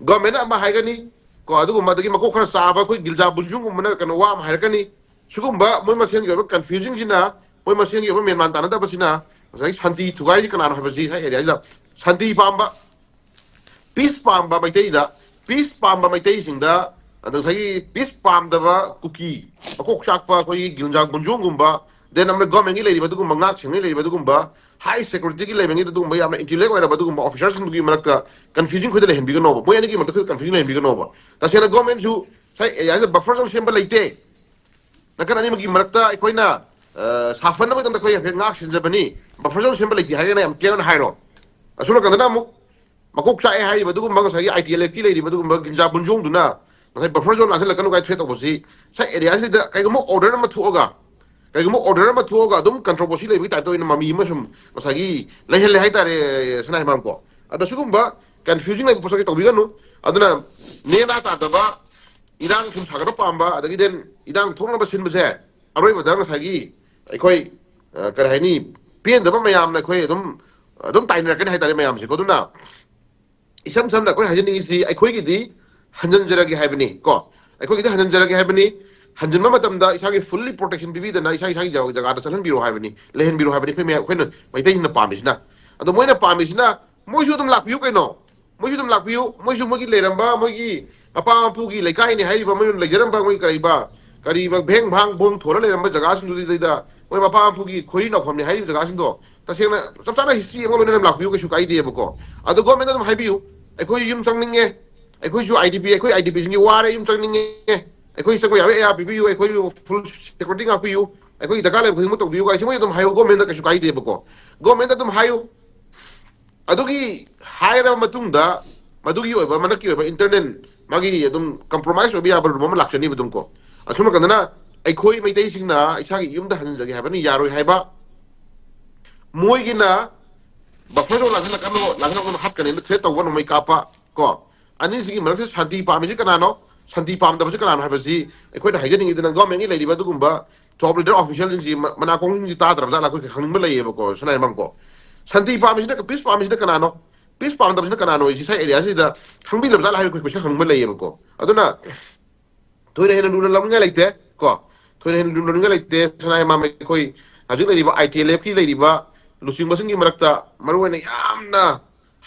government ꯅ ꯑꯃ ꯍꯥꯏꯒꯅꯤ ꯀꯣ, ꯑꯗꯨꯒꯨꯝꯕ ꯑꯗꯒꯤ ꯃꯀꯣꯛ ꯈꯔ ꯆꯥꯕ ꯑꯩꯈꯣꯏ ꯒꯤꯜꯖꯥ ꯕꯨꯜꯖꯨꯡꯒꯨꯝꯕꯅ ꯀꯩꯅꯣ ꯋꯥ ꯑꯃ ꯍꯥꯏꯔꯛꯀꯅꯤ꯫ ꯁꯤꯒꯨꯝꯕ ꯃꯣꯏ ꯃꯁꯦꯟꯒꯤ ꯑꯣꯏꯕ confusion ꯁꯤꯅ, ꯃꯣꯏ ꯃꯁꯦꯟꯒꯤ ꯑꯣꯏꯕ ꯃꯦꯟꯃꯥꯟ ꯇꯥꯅꯗꯕꯁꯤꯅ ꯉꯁꯥꯏꯒꯤ ꯁꯥꯟꯇꯤ ꯊꯨꯒꯥꯏꯔꯤꯁꯤ ꯀꯅꯥꯅꯣ ꯍꯥꯏꯕꯁꯤ ꯉꯁꯥꯏ area ꯁꯤꯗ ꯁꯥꯟꯇꯤ ꯄꯥꯝꯕ, peace ꯄꯥꯝꯕ ꯃꯩꯇꯩꯗ, peace ꯄꯥꯝꯕ ꯃꯩꯇꯩꯁꯤꯡꯗ, ꯑꯗ ꯉꯁꯥꯏꯒꯤ peace ꯄꯥꯝꯗꯕ ꯀꯨꯀꯤ, ꯃꯀꯣꯛ ꯆꯥꯛꯄ ꯑꯩꯈꯣꯏꯒꯤ ꯒꯤꯜꯖꯥ ꯕꯨꯜꯖꯨꯡꯒꯨꯝꯕ, then ꯑꯃꯅ government ꯀꯤ ꯂꯩꯔꯤꯕ ꯑꯗꯨꯒꯨꯝꯕ, ꯉꯥꯛ ꯁꯦꯟꯅ ꯂꯩꯔꯤꯕ ꯑꯗꯨꯒꯨꯝꯕ, high security ꯒꯤ ꯂꯩꯕ ꯑꯗꯨꯒꯨꯝꯕ, ꯌꯥꯝꯅ intellect ꯑꯣꯏꯔꯕ ꯑꯗꯨꯒꯨꯝꯕ officer ꯁꯤꯡꯗꯨꯒꯤ ꯃꯔꯛꯇ confusion ꯑꯩꯈꯣꯏꯗ ꯂꯩꯍꯟꯕꯤꯒꯅꯣꯕ, ꯃꯣꯏ ꯑꯅꯤꯒꯤ ꯃꯔꯛꯇ confusion ꯂꯩꯍꯟꯕꯤꯒꯅꯣꯕ꯫ ꯇꯁꯦꯡꯅ government ꯁꯨ ꯉꯁꯥꯏ area ꯁꯤꯗ buffer zone ꯁꯦꯝꯕ ꯂꯩꯇꯦ꯫ ꯅꯥꯀꯟ ꯑꯅꯤꯃꯛꯀꯤ ꯃꯔꯛꯇ ꯑꯩꯈꯣꯏꯅ, ꯑ, ꯁꯥꯐꯅꯕꯒꯤꯗꯃꯛꯇ ꯑꯩꯈꯣꯏ ꯍꯥꯏꯐꯦꯠ ꯉꯥꯛ ꯁꯦꯟꯖꯕꯅꯤ꯫ ꯕꯐꯔ ꯖꯣꯟ ꯁꯦꯝꯕ ꯂꯩꯇꯦ ꯍꯥꯏꯔꯒꯅ ꯌꯥꯝ ꯀ꯭ꯂꯤꯌꯥꯔ ꯑꯣꯏꯅ ꯍꯥꯏꯔꯣ꯫ ꯑꯁꯣꯝ ꯅꯥꯀꯟꯗꯅ ꯑꯃꯨꯛ ꯃꯀꯣꯛ ꯆꯥꯛꯑꯦ ꯍꯥꯏꯔꯤꯕ ꯑꯗꯨꯒꯨꯝꯕ ꯉꯁꯥꯏꯒꯤ ꯑꯥꯏ ꯇꯤ ꯑꯦꯜ ꯑꯦꯐꯀꯤ ꯂꯩꯔꯤꯕ ꯑꯗꯨꯒꯨꯝꯕ ꯒꯤꯟꯖꯥ ꯕꯨꯟꯖꯣꯡꯗꯨꯅ ꯉꯁꯥꯏ ꯕꯐꯔ ꯖꯣꯟ ꯂꯥꯟꯁꯤꯜꯂꯛꯀꯅꯨ ꯀꯥꯏ ꯊ꯭ꯔꯦꯠ ꯇꯧꯕꯁꯤ, ꯉꯁꯥꯏ ꯑꯦꯔꯤꯌꯥꯁꯤꯗ ꯀꯩꯒꯨꯝꯕ ꯑꯣꯔꯗꯔ ꯑꯃ ꯊꯣꯛꯑꯒ, ꯀꯩꯒꯨꯝꯕ ꯑꯣꯔꯗꯔ ꯑꯃ ꯊꯣꯛꯑꯒ ꯑꯗꯨꯝ ꯀꯟꯇ꯭ꯔꯣꯕꯔꯁꯤ ꯂꯩꯕꯒꯤ ꯇꯥꯏꯞꯇ ꯑꯣꯏꯅ ꯃꯃꯤ ꯑꯃ ꯁꯨꯝ ꯉꯁꯥꯏꯒꯤ ꯂꯩꯍꯜꯂꯦ ꯍꯥꯏꯇꯥꯔꯦ, ꯁꯅꯥ ꯍꯦꯃꯥꯝꯀꯣ꯫ ꯑꯗꯣ ꯁꯤꯒꯨꯝꯕ ꯀꯟꯐ꯭ꯌꯨꯖꯤꯡ ꯂꯩꯕ ꯄꯣꯠꯁꯛꯁꯦ ꯇꯧꯕꯤꯒꯅꯨ꯫ ꯑꯗꯨꯅ ꯅꯦꯅꯥ ꯇꯥꯗꯕ ꯏꯔꯥꯡ ꯁꯨꯝ ꯁꯥꯒꯠꯄ ꯄꯥꯝꯕ, ꯑꯗꯒꯤ then ꯏꯔꯥꯡ ꯊꯣꯛꯅꯕ ꯁꯤꯟꯕꯁꯦ ꯑꯔꯣꯏꯕꯗ ꯉꯁꯥꯏꯒꯤ ꯑꯩꯈꯣꯏ, ꯑ, ꯀꯔꯤ ꯍꯥꯏꯅꯤ, ꯄꯦꯟꯗꯕ ꯃꯌꯥꯝꯅ ꯑꯩꯈꯣꯏ ꯑꯗꯨꯝ, ꯑꯗꯨꯝ ꯇꯥꯏꯅꯔꯛꯀꯅꯤ ꯍꯥꯏꯇꯥꯔꯦ ꯃꯌꯥꯝꯁꯦꯀꯣ꯫ ꯑꯗꯨꯅ ꯏꯁꯝ ꯁꯝꯅ ꯑꯩꯈꯣꯏꯅ ꯍꯥꯏꯖꯅꯤꯡꯉꯤꯁꯤ, ꯑꯩꯈꯣꯏꯒꯤꯗꯤ ꯍꯟꯖꯤꯟꯖꯔꯒꯦ ꯍꯥꯏꯕꯅꯤ ꯀꯣ, ꯑꯩꯈꯣꯏꯒꯤꯗꯤ ꯍꯟꯖꯤꯟꯖꯔꯒꯦ ꯍꯥꯏꯕꯅꯤ꯫ ꯍꯟꯖꯤꯟꯕ ꯃꯇꯝꯗ ꯏꯁꯥꯒꯤ ꯐꯨꯜꯂꯤ ꯄ꯭ꯔꯣꯇꯦꯛꯁꯟ ꯄꯤꯕꯤꯗꯅ ꯏꯁꯥ ꯏꯁꯥꯒꯤ ꯖꯒꯥ-, ꯖꯒꯥꯗ ꯆꯠꯍꯟꯕꯤꯔꯣ ꯍꯥꯏꯕꯅꯤ, ꯂꯩꯍꯟꯕꯤꯔꯣ ꯍꯥꯏꯕꯅꯤ ꯑꯩꯈꯣꯏ ꯃꯌꯥꯝ, ꯑꯩꯈꯣꯏꯅ ꯃꯩꯇꯩꯁꯤꯡꯅ ꯄꯥꯝꯃꯤꯁꯤꯅ꯫ ꯑꯗꯣ ꯃꯣꯏꯅ ꯄꯥꯝꯃꯤꯁꯤꯅ ꯃꯣꯏꯁꯨ ꯑꯗꯨꯝ ꯂꯥꯛꯄꯤꯌꯨ ꯀꯩꯅꯣ, ꯃꯣꯏꯁꯨ ꯑꯗꯨꯝ ꯂꯥꯛꯄꯤꯌꯨ, ꯃꯣꯏꯁꯨ ꯃꯣꯏꯒꯤ ꯂꯩꯔꯝꯕ, ꯃꯣꯏꯒꯤ ꯃꯄꯥ ꯃꯄꯨꯒꯤ ꯂꯩꯀꯥꯏꯅꯤ ꯍꯥꯏꯔꯤꯕ, ꯃꯣꯏꯅ ꯂꯩꯖꯔꯝꯕ ꯃꯣꯏ ꯀꯔꯤꯕ, ꯀꯔꯤꯕ ꯚꯦꯡ ꯚꯥꯡ ꯕꯣꯡ ꯊꯣꯜꯂ ꯂꯩꯔꯝꯕ ꯖꯒꯥꯁꯤꯡꯗꯨꯗꯩꯗ ꯃꯣꯏ ꯃꯄꯥ ꯃꯄꯨꯒꯤ ꯈꯣꯏꯔꯤ ꯅꯥꯎꯐꯝꯅꯤ ꯍꯥꯏꯔꯤꯕ ꯖꯒꯥꯁꯤꯡꯗꯣ ꯇꯁꯦꯡꯅ ꯆꯞ ꯆꯥꯅ ꯍꯤꯁꯇ꯭ꯔꯤ ꯑꯃ ꯂꯣꯏꯅꯅ ꯂꯥꯛꯄꯤꯌꯨ, ꯀꯩꯁꯨ ꯀꯥꯏꯗꯦꯕꯀꯣ꯫ ꯑꯗꯣ ꯒꯣꯔꯃꯦꯟꯗ ꯑꯗꯨꯝ ꯍꯥꯏꯕꯤꯌꯨ, "ꯑꯩꯈꯣꯏ ꯌꯨꯝ ꯆꯪꯅꯤꯡꯉꯦ, ꯑꯩꯈꯣꯏꯁꯨ ꯑꯥꯏ ꯗꯤ ꯄꯤ, ꯑꯩꯈꯣꯏ ꯑꯥꯏ ꯗꯤ ꯄꯤꯁꯤꯡꯒꯤ ꯋꯥꯔꯦ, ꯌꯨꯝ ꯆꯪꯅꯤꯡꯉꯦ, ꯑꯩꯈꯣꯏ ꯆꯪꯕ ꯌꯥꯕ ꯑꯦꯌꯥ ꯄꯤꯕꯤꯌꯨ, ꯑꯩꯈꯣꯏ ꯐꯨꯜ ꯁꯦꯀ꯭ꯌꯨꯔꯤꯇꯤ ꯉꯥꯛꯄꯤꯌꯨ, ꯑꯩꯈꯣꯏꯒꯤ ꯗꯔꯀꯥꯔ ꯂꯩꯕ ꯈꯨꯗꯤꯡꯃꯛ ꯇꯧꯕꯤꯌꯨ" ꯀꯥꯏꯁꯦ ꯃꯣꯏ ꯑꯗꯨꯝ ꯍꯥꯏꯌꯨ, ꯒꯣꯔꯃꯦꯟꯗ ꯀꯩꯁꯨ ꯀꯥꯏꯗꯦꯕꯀꯣ꯫ ꯒꯣꯔꯃꯦꯟꯗ ꯑꯗꯨꯝ ꯍꯥꯏꯌꯨ꯫ ꯑꯗꯨꯒꯤ ꯍꯥꯏꯔꯕ ꯃꯇꯨꯡꯗ ꯃꯗꯨꯒꯤ ꯑꯣꯏꯕ ꯃꯅꯛꯀꯤ ꯑꯣꯏꯕ ꯏꯟꯇꯔꯅꯦꯜ ꯃꯥꯒꯤ ꯑꯗꯨꯝ ꯀꯝꯄ꯭ꯔꯣꯃꯥꯏꯁ ꯑꯣꯏꯕ ꯌꯥꯕ ꯔꯨꯝ ꯑꯃ ꯂꯥꯛꯆꯅꯤꯕ ꯑꯗꯨꯝ ꯀꯣ꯫ ꯑꯁꯨꯝ ꯅꯥꯀꯟꯗꯅ ꯑꯩꯈꯣꯏ ꯃꯩꯇꯩꯁꯤꯡꯅ ꯏꯁꯥꯒꯤ ꯌꯨꯝꯗ ꯍꯟꯖꯒꯦ ꯍꯥꯏꯕꯅ ꯌꯥꯔꯣꯏ ꯍꯥꯏꯕ, ꯃꯣꯏꯒꯤꯅ ꯕꯐꯔ ꯖꯣꯟ ꯂꯥꯟꯁꯤꯜꯂꯛꯀꯅꯨ, ꯂꯥꯟꯁꯤꯜꯂꯛꯀꯅꯨ, ꯍꯥꯠꯀꯅꯤꯅ ꯊ꯭ꯔꯦꯠ ꯇꯧꯕ ꯅꯣꯡꯃꯩ ꯀꯥꯞꯄ ꯀꯣ꯫ ꯑꯅꯤꯁꯤꯒꯤ ꯃꯔꯛꯇ ꯁꯥꯟꯇꯤ ꯄꯥꯝꯃꯤꯁꯤ ꯀꯅꯥꯅꯣ, ꯁꯥꯟꯇꯤ ꯄꯥꯝꯗꯕꯁꯤ ꯀꯅꯥꯅꯣ ꯍꯥꯏꯕꯁꯤ ꯑꯩꯈꯣꯏꯅ ꯍꯥꯏꯖꯅꯤꯡꯉꯤꯗꯅ ꯒꯣꯔꯃꯦꯟꯒꯤ ꯂꯩꯔꯤꯕ ꯑꯗꯨꯒꯨꯝꯕ ꯇꯣꯞ ꯂꯤꯗꯔ ꯑꯣꯐꯤꯁꯤꯌꯦꯜꯁꯤꯡꯁꯤ ꯃ-, ꯃꯅꯥꯀꯣꯡꯁꯤꯡꯁꯤ ꯇꯥꯗ꯭ꯔꯕ ꯖꯥꯠꯂ ꯑꯩꯈꯣꯏ ꯈꯪꯅꯤꯡꯕ ꯂꯩꯌꯦꯕꯀꯣ, ꯁꯅꯥ ꯍꯦꯃꯥꯝꯀꯣ꯫ ꯁꯥꯟꯇꯤ ꯄꯥꯝꯃꯤꯁꯤꯅ, ꯄꯤꯁ ꯄꯥꯝꯃꯤꯁꯤꯅ ꯀꯅꯥꯅꯣ? ꯄꯤꯁ ꯄꯥꯝꯗꯕꯁꯤꯅ ꯀꯅꯥꯅꯣ? ꯁꯤ ꯁꯥꯏ ꯑꯦꯔꯤꯌꯥꯁꯤꯗ ꯈꯪꯕꯤꯗ꯭ꯔꯕ ꯖꯥꯠꯂ ꯍꯥꯏꯕ ꯑꯩꯈꯣꯏ ꯀꯣꯏꯁꯟ ꯈꯪꯅꯤꯡꯕ ꯂꯩꯌꯦꯕꯀꯣ꯫ ꯑꯗꯨꯅ ꯊꯣꯏꯅ ꯍꯦꯟꯅ ꯂꯨꯅ ꯂꯧꯅꯤꯡꯉꯥꯏ ꯂꯩꯇꯦ ꯀꯣ꯫ ꯊꯣꯏꯅ ꯍꯦꯟꯅ ꯂꯨꯅ ꯂꯧꯅꯤꯡꯉꯥꯏ ꯂꯩꯇꯦ꯫ ꯁꯅꯥ ꯍꯦꯃꯥꯝ ꯑꯩꯈꯣꯏ ꯍꯧꯖꯤꯛ ꯂꯩꯔꯤꯕ ꯑꯥꯏ ꯇꯤ ꯑꯦꯜ ꯑꯦꯐꯀꯤ ꯂꯩꯔꯤꯕ ꯂꯨꯆꯤꯡꯕꯁꯤꯡꯒꯤ ꯃꯔꯛꯇ ꯃꯔꯨꯑꯣꯏꯅ ꯌꯥꯝꯅ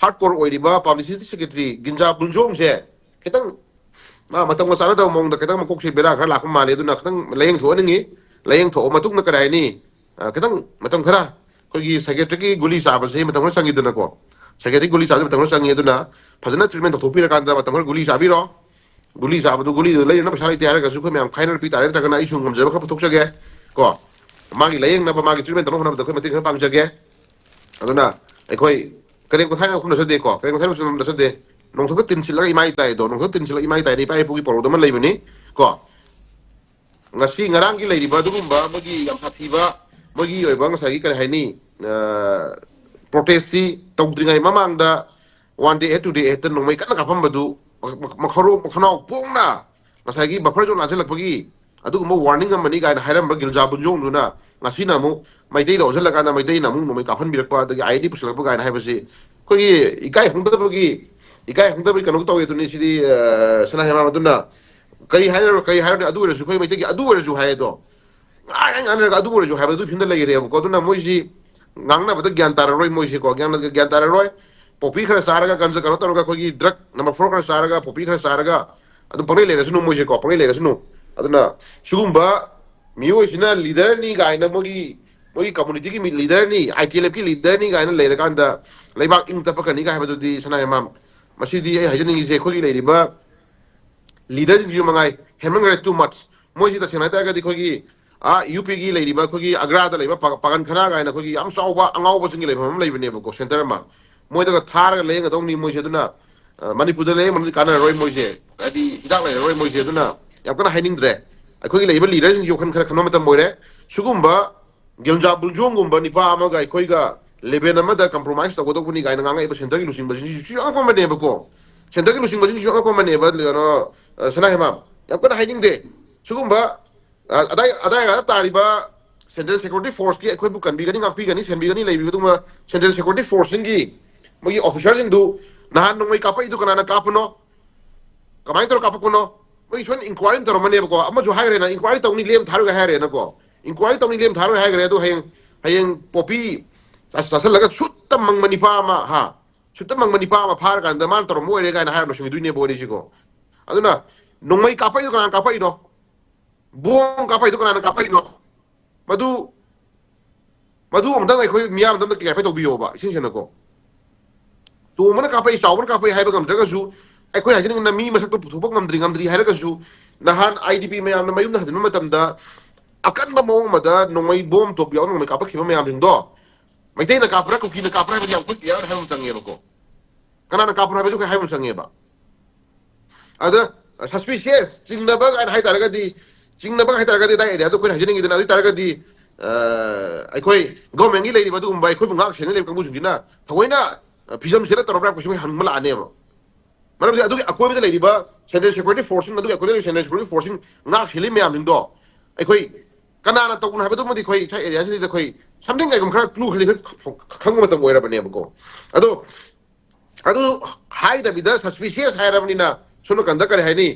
ꯍꯥꯔꯗ ꯀꯣꯔ ꯑꯣꯏꯔꯤꯕ ꯄꯕ꯭ꯂꯤꯁꯤꯇꯤ ꯁꯦꯀ꯭ꯔꯦꯇꯔꯤ ꯒꯤꯟꯖꯥ ꯕꯨꯟꯖꯣꯡꯁꯦ ꯈꯤꯇꯪ ꯃꯥ ꯃꯇꯝꯒ ꯆꯥꯟꯅꯗꯕ ꯃꯑꯣꯡꯗ ꯈꯤꯇꯪ ꯃꯀꯣꯛꯁꯦ ꯕꯦꯔꯥ ꯈꯔ ꯂꯥꯛꯄ ꯃꯥꯜꯂꯦ꯫ ꯑꯗꯨꯅ ꯈꯤꯇꯪ ꯂꯥꯏꯌꯦꯡꯊꯣꯛꯍꯟꯅꯤꯡꯉꯤ꯫ ꯂꯥꯏꯌꯦꯡꯊꯣꯛꯑ ꯃꯇꯨꯡꯗ ꯀꯔꯤ ꯍꯥꯏꯅꯤ, ꯑ, ꯈꯤꯇꯪ ꯃꯇꯝ ꯈꯔ ꯑꯩꯈꯣꯏꯒꯤ psychiatricꯀꯤ ꯒꯨꯂꯤ ꯆꯥꯕꯁꯦ ꯃꯇꯝ ꯈꯔ ꯆꯪꯉꯤꯗꯅꯀꯣ꯫ Psychiatric ꯒꯨꯂꯤ ꯆꯥꯕꯁꯦ ꯃꯇꯝ ꯈꯔ ꯆꯪꯉꯤ꯫ ꯑꯗꯨꯅ ꯐꯖꯅ treatment ꯇꯧꯊꯣꯛꯄꯤꯔꯀꯥꯟꯗ ꯃꯇꯝ ꯈꯔ ꯒꯨꯂꯤ ꯆꯥꯕꯤꯔꯣ꯫ ꯒꯨꯂꯤ ꯆꯥꯕꯗꯨ, ꯒꯨꯂꯤꯗꯨ ꯂꯩꯅꯕ ꯄꯩꯁꯥ ꯂꯩꯇꯦ ꯍꯥꯏꯔꯒꯁꯨ ꯑꯩꯈꯣꯏ ꯃꯌꯥꯝ ꯈꯥꯏꯅꯔ ꯄꯤ ꯇꯥꯔꯦ, ꯅꯠꯇ꯭ꯔꯒꯅ ꯑꯩꯁꯨ ꯉꯝꯖꯕ ꯈꯔ ꯄꯨꯊꯣꯛꯆꯒꯦ ꯀꯣ꯫ ꯃꯥꯒꯤ ꯂꯥꯏꯌꯦꯡꯅꯕ, ꯃꯥꯒꯤ ꯇ꯭ꯔꯤꯠꯃꯦꯟ ꯇꯧꯅꯕ ꯍꯣꯠꯅꯕꯗ ꯑꯩꯈꯣꯏ ꯃꯇꯦꯡ ꯈꯔ ꯄꯥꯡꯖꯒꯦ꯫ ꯑꯗꯨꯅ ꯑꯩꯈꯣꯏ ꯀꯔꯦꯝ ꯀꯊꯥꯏꯅ ꯃꯐꯝ ꯅꯠꯆꯗꯦꯀꯣ, ꯀꯔꯦꯝ ꯀꯊꯥꯏ ꯃꯐꯝ ꯅꯠꯆꯗꯦ꯫ ꯅꯣꯡꯊꯛꯇ ꯇꯤꯟꯁꯤꯜꯂꯒ ꯏꯃꯥꯏ ꯇꯥꯏꯗꯣ, ꯅꯣꯡꯊꯛꯇ ꯇꯤꯟꯁꯤꯜꯂꯒ ꯏꯃꯥꯏ ꯇꯥꯏꯅ ꯏꯄꯥ ꯏꯄꯨꯒꯤ ꯄꯥꯎꯔꯧꯗ ꯑꯃ ꯂꯩꯕꯅꯤ ꯀꯣ꯫ ꯉꯁꯤ ꯉꯔꯥꯡꯒꯤ ꯂꯩꯔꯤꯕ ꯑꯗꯨꯒꯨꯝꯕ ꯃꯣꯏꯒꯤ ꯌꯥꯝ ꯁꯥꯊꯤꯕ, ꯃꯣꯏꯒꯤ ꯑꯣꯏꯕ ꯉꯁꯥꯏꯒꯤ ꯀꯔꯤ ꯍꯥꯏꯅꯤ, ꯄ꯭ꯔꯣꯇꯦꯁꯁꯤ ꯇꯧꯗ꯭ꯔꯤꯉꯩ ꯃꯃꯥꯡꯗ one day eight to day ꯑꯦꯠꯇ ꯅꯣꯡꯃꯩ ꯀꯟꯅ ꯀꯥꯞꯄꯝꯕꯗꯨ ꯃꯈ-, ꯃꯈ-, ꯃꯈꯔꯣ-, ꯃꯈꯅꯥꯎ ꯄꯣꯡꯅ ꯉꯁꯥꯏꯒꯤ ꯕꯐꯔ ꯖꯣꯟ ꯂꯥꯟꯁꯤꯜꯂꯛꯄꯒꯤ ꯑꯗꯨꯒꯨꯝꯕ ꯋꯥꯔꯅꯤꯡ ꯑꯃꯅꯤ ꯀꯥꯏꯅ ꯍꯥꯏꯔꯝꯕ ꯒꯤꯜꯖꯥ ꯕꯨꯟꯖꯣꯡꯗꯨꯅ ꯉꯁꯤꯅ ꯑꯃꯨꯛ ꯃꯩꯇꯩꯗ ꯑꯣꯟꯁꯤꯜꯂꯀꯥꯟꯗ ꯃꯩꯇꯩꯅ ꯑꯃꯨꯛ ꯅꯣꯡꯃꯩ ꯀꯥꯞꯍꯟꯕꯤꯔꯛꯄ, ꯑꯗꯒꯤ ꯑꯥꯏ ꯏ ꯗꯤ ꯄꯨꯁꯤꯜꯂꯛꯄ ꯀꯥꯏꯅ ꯍꯥꯏꯕꯁꯤ ꯑꯩꯈꯣꯏꯒꯤ ꯏꯀꯥꯏ ꯈꯪꯗꯕꯒꯤ, ꯏꯀꯥꯏ ꯈꯪꯗꯕꯒꯤ ꯀꯩꯅꯣ ꯇꯧꯋꯦ ꯑꯗꯨꯅꯤ꯫ ꯁꯤꯗꯤ, ꯑ, ꯁꯅꯥ ꯍꯦꯃꯥꯝ ꯑꯗꯨꯅ ꯀꯔꯤ ꯍꯥꯏꯔ-, ꯀꯔꯤ ꯍꯥꯏꯔꯨꯅꯤ? ꯑꯗꯨ ꯑꯣꯏꯔꯁꯨ ꯑꯩꯈꯣꯏ ꯃꯩꯇꯩꯒꯤ ꯑꯗꯨ ꯑꯣꯏꯔꯁꯨ ꯍꯥꯏ ꯑꯗꯣ, ꯉꯥꯡ-, ꯉꯥꯡꯅꯔꯒ ꯑꯗꯨ ꯑꯣꯏꯔꯁꯨ ꯍꯥꯏꯕ ꯑꯗꯨ ꯐꯤꯕꯝꯗ ꯂꯩꯔꯦꯕꯀꯣ꯫ ꯑꯗꯨꯅ ꯃꯣꯏꯁꯤ ꯉꯥꯡꯅꯕꯗ ꯒ꯭ꯌꯥꯟ ꯇꯥꯔꯔꯣꯏ ꯃꯣꯏꯁꯦꯀꯣ, ꯒ꯭ꯌꯥꯟ, ꯒ꯭ꯌꯥꯟ ꯇꯥꯔꯔꯣꯏ꯫ ꯄꯣꯄꯤ ꯈꯔ ꯆꯥꯔꯒ, ꯒꯟꯖꯥ ꯀꯩꯅꯣ ꯇꯧꯔꯒ, ꯑꯩꯈꯣꯏꯒꯤ ꯗ꯭ꯔꯒ ꯅꯝꯕꯔ ꯐꯣꯔ ꯈꯔ ꯆꯥꯔꯒ, ꯄꯣꯄꯤ ꯈꯔ ꯆꯥꯔꯒ ꯑꯗꯨꯝ ꯄꯪꯂꯩ ꯂꯩꯔꯁꯅꯨ ꯃꯣꯏꯁꯦꯀꯣ, ꯄꯪꯂꯩ ꯂꯩꯔꯁꯅꯨ꯫ ꯑꯗꯨꯅ ꯁꯤꯒꯨꯝꯕ ꯃꯤꯑꯣꯏꯁꯤꯅ ꯂꯤꯗꯔꯅꯤ ꯀꯥꯏꯅ, ꯃꯣꯏꯒꯤ, ꯃꯣꯏꯒꯤ ꯀꯝꯃꯨꯅꯤꯇꯤꯒꯤ ꯃꯤ ꯂꯤꯗꯔꯅꯤ, ꯑꯥꯏ ꯇꯤ ꯑꯦꯜ ꯑꯦꯐꯀꯤ ꯂꯤꯗꯔꯅꯤ ꯀꯥꯏꯅ ꯂꯩꯔꯀꯥꯟꯗ ꯂꯩꯕꯥꯛ ꯏꯪ ꯇꯞꯄꯛꯀꯅꯤ ꯀꯥꯏ ꯍꯥꯏꯕꯗꯨꯗꯤ, ꯁꯅꯥ ꯍꯦꯃꯥꯝ, ꯃꯁꯤꯗꯤ ꯑꯩ ꯍꯥꯏꯖꯅꯤꯡꯉꯤꯁꯦ, ꯑꯩꯈꯣꯏꯒꯤ ꯂꯩꯔꯤꯕ ꯂꯤꯗꯔꯁꯤꯡꯁꯤꯁꯨ ꯃꯉꯥꯏ, ꯍꯦꯟꯃꯟꯈ꯭ꯔꯦ, too much꯫ ꯃꯣꯏꯁꯤ ꯇꯁꯦꯡꯅ ꯍꯥꯏꯇꯥꯔꯒꯗꯤ ꯑꯩꯈꯣꯏꯒꯤ, ꯑꯥ, ꯌꯨ ꯄꯤꯒꯤ ꯂꯩꯔꯤꯕ ꯑꯩꯈꯣꯏꯒꯤ ꯑꯒ꯭ꯔꯥꯗ ꯂꯩꯕ ꯄꯥ-, ꯄꯥꯒꯟ ꯈꯅꯥ ꯀꯥꯏꯅ ꯑꯩꯈꯣꯏꯒꯤ ꯌꯥꯝ ꯆꯥꯎꯕ ꯑꯉꯥꯎꯕꯁꯤꯡꯒꯤ ꯂꯩꯐꯝ ꯑꯃ ꯂꯩꯕꯅꯦꯕꯀꯣ, ꯁꯦꯟꯇꯔ ꯑꯃ꯫ ꯃꯣꯏꯗꯒ ꯊꯥꯔꯒ ꯂꯥꯌꯦꯡꯒꯗꯧꯅꯤ ꯃꯣꯏꯁꯦ꯫ ꯑꯗꯨꯅ, ꯑ, ꯃꯅꯤꯄꯨꯔꯗ ꯂꯥꯌꯦꯡꯕꯗꯤ ꯀꯥꯟꯅꯔꯔꯣꯏ ꯃꯣꯏꯁꯦ, ꯍꯥꯏꯗꯤ ꯍꯤꯗꯥꯛ ꯂꯩꯔꯔꯣꯏ ꯃꯣꯏꯁꯦ꯫ ꯑꯗꯨꯅ ꯌꯥꯝ ꯀꯟꯅ ꯍꯥꯏꯅꯤꯡꯗ꯭ꯔꯦ꯫ ꯑꯩꯈꯣꯏꯒꯤ ꯂꯩꯔꯤꯕ ꯂꯤꯗꯔꯁꯤꯡꯁꯤ ꯋꯥꯈꯜ ꯈꯔ ꯈꯟꯕ ꯃꯇꯝ ꯑꯣꯏꯔꯦ꯫ ꯁꯤꯒꯨꯝꯕ ꯒꯤꯝꯖꯥ ꯕꯨꯜꯖꯣꯡꯒꯨꯝꯕ ꯅꯤꯄꯥ ꯑꯃꯒ ꯑꯩꯈꯣꯏꯒ ꯂꯦꯚꯦꯜ ꯑꯃꯗ ꯀꯝꯄ꯭ꯔꯣꯃꯥꯏꯁ ꯇꯧꯒꯗꯧꯕꯅꯤ ꯀꯥꯏꯅ ꯉꯥꯡꯉꯛꯏꯕ ꯁꯦꯟꯇꯔꯒꯤ ꯂꯨꯆꯤꯡꯕꯁꯤꯡꯁꯤꯁꯨ ꯌꯥꯝ ꯑꯉꯛꯄꯅꯦꯕꯀꯣ꯫ ꯁꯦꯟꯇꯔꯒꯤ ꯂꯨꯆꯤꯡꯕꯁꯤꯡꯁꯤꯁꯨ ꯑꯉꯛꯄꯅꯦꯕ, ꯀꯩꯅꯣ, ꯑ, ꯁꯅꯥ ꯍꯦꯃꯥꯝ꯫ ꯌꯥꯝ ꯀꯟꯅ ꯍꯥꯏꯅꯤꯡꯗꯦ꯫ ꯁꯤꯒꯨꯝꯕ, ꯑ, ꯑꯗꯥꯏ, ꯑꯗꯥꯏ ꯑꯗꯥ ꯇꯥꯔꯤꯕ ꯁꯦꯟꯇ꯭ꯔꯦꯜ ꯁꯦꯀ꯭ꯌꯨꯔꯤꯇꯤ ꯐꯣꯔꯁꯀꯤ ꯑꯩꯈꯣꯏꯕꯨ ꯀꯟꯕꯤꯒꯅꯤ, ꯉꯥꯛꯄꯤꯒꯅꯤ, ꯁꯦꯟꯕꯤꯒꯅꯤ ꯂꯩꯕꯤꯕ ꯑꯗꯨꯒꯨꯝꯕ ꯁꯦꯟꯇ꯭ꯔꯦꯜ ꯁꯦꯀ꯭ꯌꯨꯔꯤꯇꯤ ꯐꯣꯔꯁꯁꯤꯡꯒꯤ ꯃꯣꯏꯒꯤ ꯑꯣꯐꯤꯁꯥꯔꯁꯤꯡꯗꯨ ꯅꯍꯥꯟ ꯅꯣꯡꯃꯩ ꯀꯥꯞꯄꯛꯏꯗꯨ ꯀꯅꯥꯅ ꯀꯥꯞꯄꯅꯣ? ꯀꯃꯥꯏꯅ ꯇꯧꯔ ꯀꯥꯞꯄꯛꯄꯅꯣ? ꯃꯣꯏ ꯁꯣꯏꯅ ꯏꯟꯀ꯭ꯋꯥꯏꯔꯤ ꯑꯃ ꯇꯧꯔꯝꯃꯅꯦꯕꯀꯣ꯫ ꯑꯃꯁꯨ ꯍꯥꯏꯈ꯭ꯔꯦꯅ, ꯏꯟꯀ꯭ꯋꯥꯏꯔꯤ ꯇꯧꯅꯤ, ꯂꯦꯝ ꯊꯥꯔꯣꯏ ꯍꯥꯏꯔꯦꯅꯀꯣ꯫ ꯏꯟꯀ꯭ꯋꯥꯏꯔꯤ ꯇꯧꯅꯤ, ꯂꯦꯝ ꯊꯥꯔꯣꯏ ꯍꯥꯏꯈ꯭ꯔꯦ꯫ ꯑꯗꯨ ꯍꯌꯦꯡ, ꯍꯌꯦꯡ ꯄꯣꯄꯤ ꯆꯥꯁ-, ꯆꯥꯁꯤꯜꯂꯒ ꯁꯨꯠꯇ ꯃꯪꯕ ꯅꯤꯄꯥ ꯑꯃ, ꯍꯥ? ꯁꯨꯠꯇ ꯃꯪꯕ ꯅꯤꯄꯥ ꯑꯃ ꯐꯥꯔꯀꯥꯟꯗ ꯃꯥꯅ ꯇꯧꯔꯝꯕ ꯑꯣꯏꯔꯦ ꯀꯥꯏꯅ ꯍꯥꯏꯔ ꯂꯣꯏꯁꯤꯟꯈꯤꯗꯣꯏꯅꯦꯕ ꯋꯥꯔꯤꯁꯤꯀꯣ꯫ ꯑꯗꯨꯅ ꯅꯣꯡꯃꯩ ꯀꯥꯞꯄꯛꯏꯗꯣ ꯀꯅꯥꯅ ꯀꯥꯞꯄꯛꯏꯅꯣ? ꯕꯣꯝ ꯀꯥꯞꯄꯛꯏꯗꯣ ꯀꯅꯥꯅ ꯀꯥꯞꯄꯛꯏꯅꯣ? ꯃꯗꯨ, ꯃꯗꯨ ꯑꯃꯨꯛꯇꯪ ꯑꯩꯈꯣꯏ ꯃꯤꯌꯥꯝ ꯑꯃꯇꯪ clarify ꯇꯧꯕꯤꯌꯣꯕ, ꯏꯁꯦꯡ ꯁꯦꯡꯅꯀꯣ꯫ ꯇꯣꯝꯕꯅ ꯀꯥꯞꯄꯛꯏ, ꯆꯥꯎꯕꯅ ꯀꯥꯞꯄꯛꯏ ꯍꯥꯏꯕ ꯉꯝꯗ꯭ꯔꯒꯁꯨ, ꯑꯩꯈꯣꯏꯅ ꯍꯥꯏꯖꯅꯤꯡꯉꯤꯅ ꯃꯤ ꯃꯁꯛꯇꯣ ꯄꯨꯊꯣꯛꯄ ꯉꯝꯗ꯭ꯔꯤ, ꯉꯝꯗ꯭ꯔꯤ ꯍꯥꯏꯔꯒꯁꯨ, ꯅꯍꯥꯟ ꯑꯥꯏ ꯗꯤ ꯄꯤ ꯃꯌꯥꯝꯅ ꯃꯌꯨꯝꯗ ꯍꯟꯖꯤꯟꯕ ꯃꯇꯝꯗ ꯑꯀꯟꯕ ꯃꯑꯣꯡ ꯑꯃꯗ ꯅꯣꯡꯃꯩ ꯕꯣꯝ ꯇꯣꯞ ꯌꯥꯎꯅ ꯅꯣꯡꯃꯩ ꯀꯥꯞꯄꯛꯈꯤꯕ ꯃꯌꯥꯝꯁꯤꯡꯗꯣ ꯃꯩꯇꯩꯅ ꯀꯥꯞꯄ꯭ꯔꯥ ꯀꯨꯀꯤꯅ ꯀꯥꯞꯄ꯭ꯔꯥ ꯍꯥꯏꯕꯗꯤ ꯌꯥꯝ ꯀꯨꯏ ꯍꯥꯏꯕ ꯑꯃ ꯆꯪꯉꯦꯕꯀꯣ꯫ ꯀꯅꯥꯅ ꯀꯥꯞꯄ꯭ꯔꯥ ꯍꯥꯏꯕꯁꯨ ꯑꯩꯈꯣꯏ ꯍꯥꯏꯕ ꯑꯃ ꯆꯪꯉꯦꯕ꯫ ꯑꯗ ꯁꯁꯄꯤꯁꯤꯌꯁ ꯆꯤꯡꯅꯕ ꯀꯥꯏꯅ ꯍꯥꯏ ꯇꯥꯔꯒꯗꯤ, ꯆꯤꯡꯅꯕ ꯍꯥꯏ ꯇꯥꯔꯒꯗꯤ ꯑꯗꯥꯏ ꯑꯦꯔꯤꯌꯥꯗꯣ ꯑꯩꯈꯣꯏꯅ ꯍꯥꯏꯖꯅꯤꯡꯉꯤꯗꯅ꯫ ꯑꯗꯨ ꯑꯣꯏ ꯇꯥꯔꯒꯗꯤ ꯑꯩꯈꯣꯏ ꯒꯣꯔꯃꯦꯟꯒꯤ ꯂꯩꯔꯤꯕ ꯑꯗꯨꯒꯨꯝꯕ ꯑꯩꯈꯣꯏꯕꯨ ꯉꯥꯛ ꯁꯦꯟꯅ ꯂꯩꯕ ꯀꯥꯡꯕꯨꯁꯤꯡꯁꯤꯅ ꯊꯑꯣꯏꯅ ꯐꯤꯖꯝ ꯁꯦꯠꯂ ꯇꯧꯔꯕ꯭ꯔꯥ ꯍꯥꯏꯕꯁꯨ ꯑꯩꯈꯣꯏ ꯍꯪꯅꯤꯡꯕ ꯂꯥꯛꯑꯅꯦꯕ꯫ ꯃꯔꯝꯗꯤ ꯑꯗꯨꯒꯤ ꯑꯀꯣꯏꯕꯗ ꯂꯩꯔꯤꯕ ꯁꯦꯟꯇ꯭ꯔꯦꯜ ꯁꯦꯀ꯭ꯌꯨꯔꯤꯇꯤ ꯐꯣꯔꯁꯁꯤꯡ, ꯑꯗꯨꯒꯤ ꯑꯀꯣꯏꯕꯗ ꯂꯩꯔꯤꯕ ꯁꯦꯟꯇ꯭ꯔꯦꯜ ꯁꯦꯀ꯭ꯌꯨꯔꯤꯇꯤ ꯐꯣꯔꯁꯁꯤꯡ ꯉꯥꯛ ꯁꯦꯜꯂꯤ ꯃꯌꯥꯝꯁꯤꯡꯗꯣ ꯑꯩꯈꯣꯏ ꯀꯅꯥꯅ ꯇꯧꯕꯅꯣ ꯍꯥꯏꯕꯗꯨꯃꯗꯤ ꯑꯩꯈꯣꯏ ꯁ꯭ꯋꯥꯏ ꯑꯦꯔꯤꯌꯥꯁꯤꯗ ꯑꯩꯈꯣꯏ something ꯀꯩꯒꯨꯝꯕ ꯈꯔ clue ꯈꯔꯗꯤ ꯈꯔ ꯈꯪꯕ ꯃꯇꯝ ꯑꯣꯏꯔꯕꯅꯦꯕꯀꯣ꯫ ꯑꯗꯣ ꯑꯗꯨ ꯍꯥꯏꯗꯕꯤꯗ suspicious ꯍꯥꯏꯔꯕꯅꯤꯅ ꯁꯣꯝ ꯅꯥꯀꯟꯗ ꯀꯔꯤ ꯍꯥꯏꯅꯤ,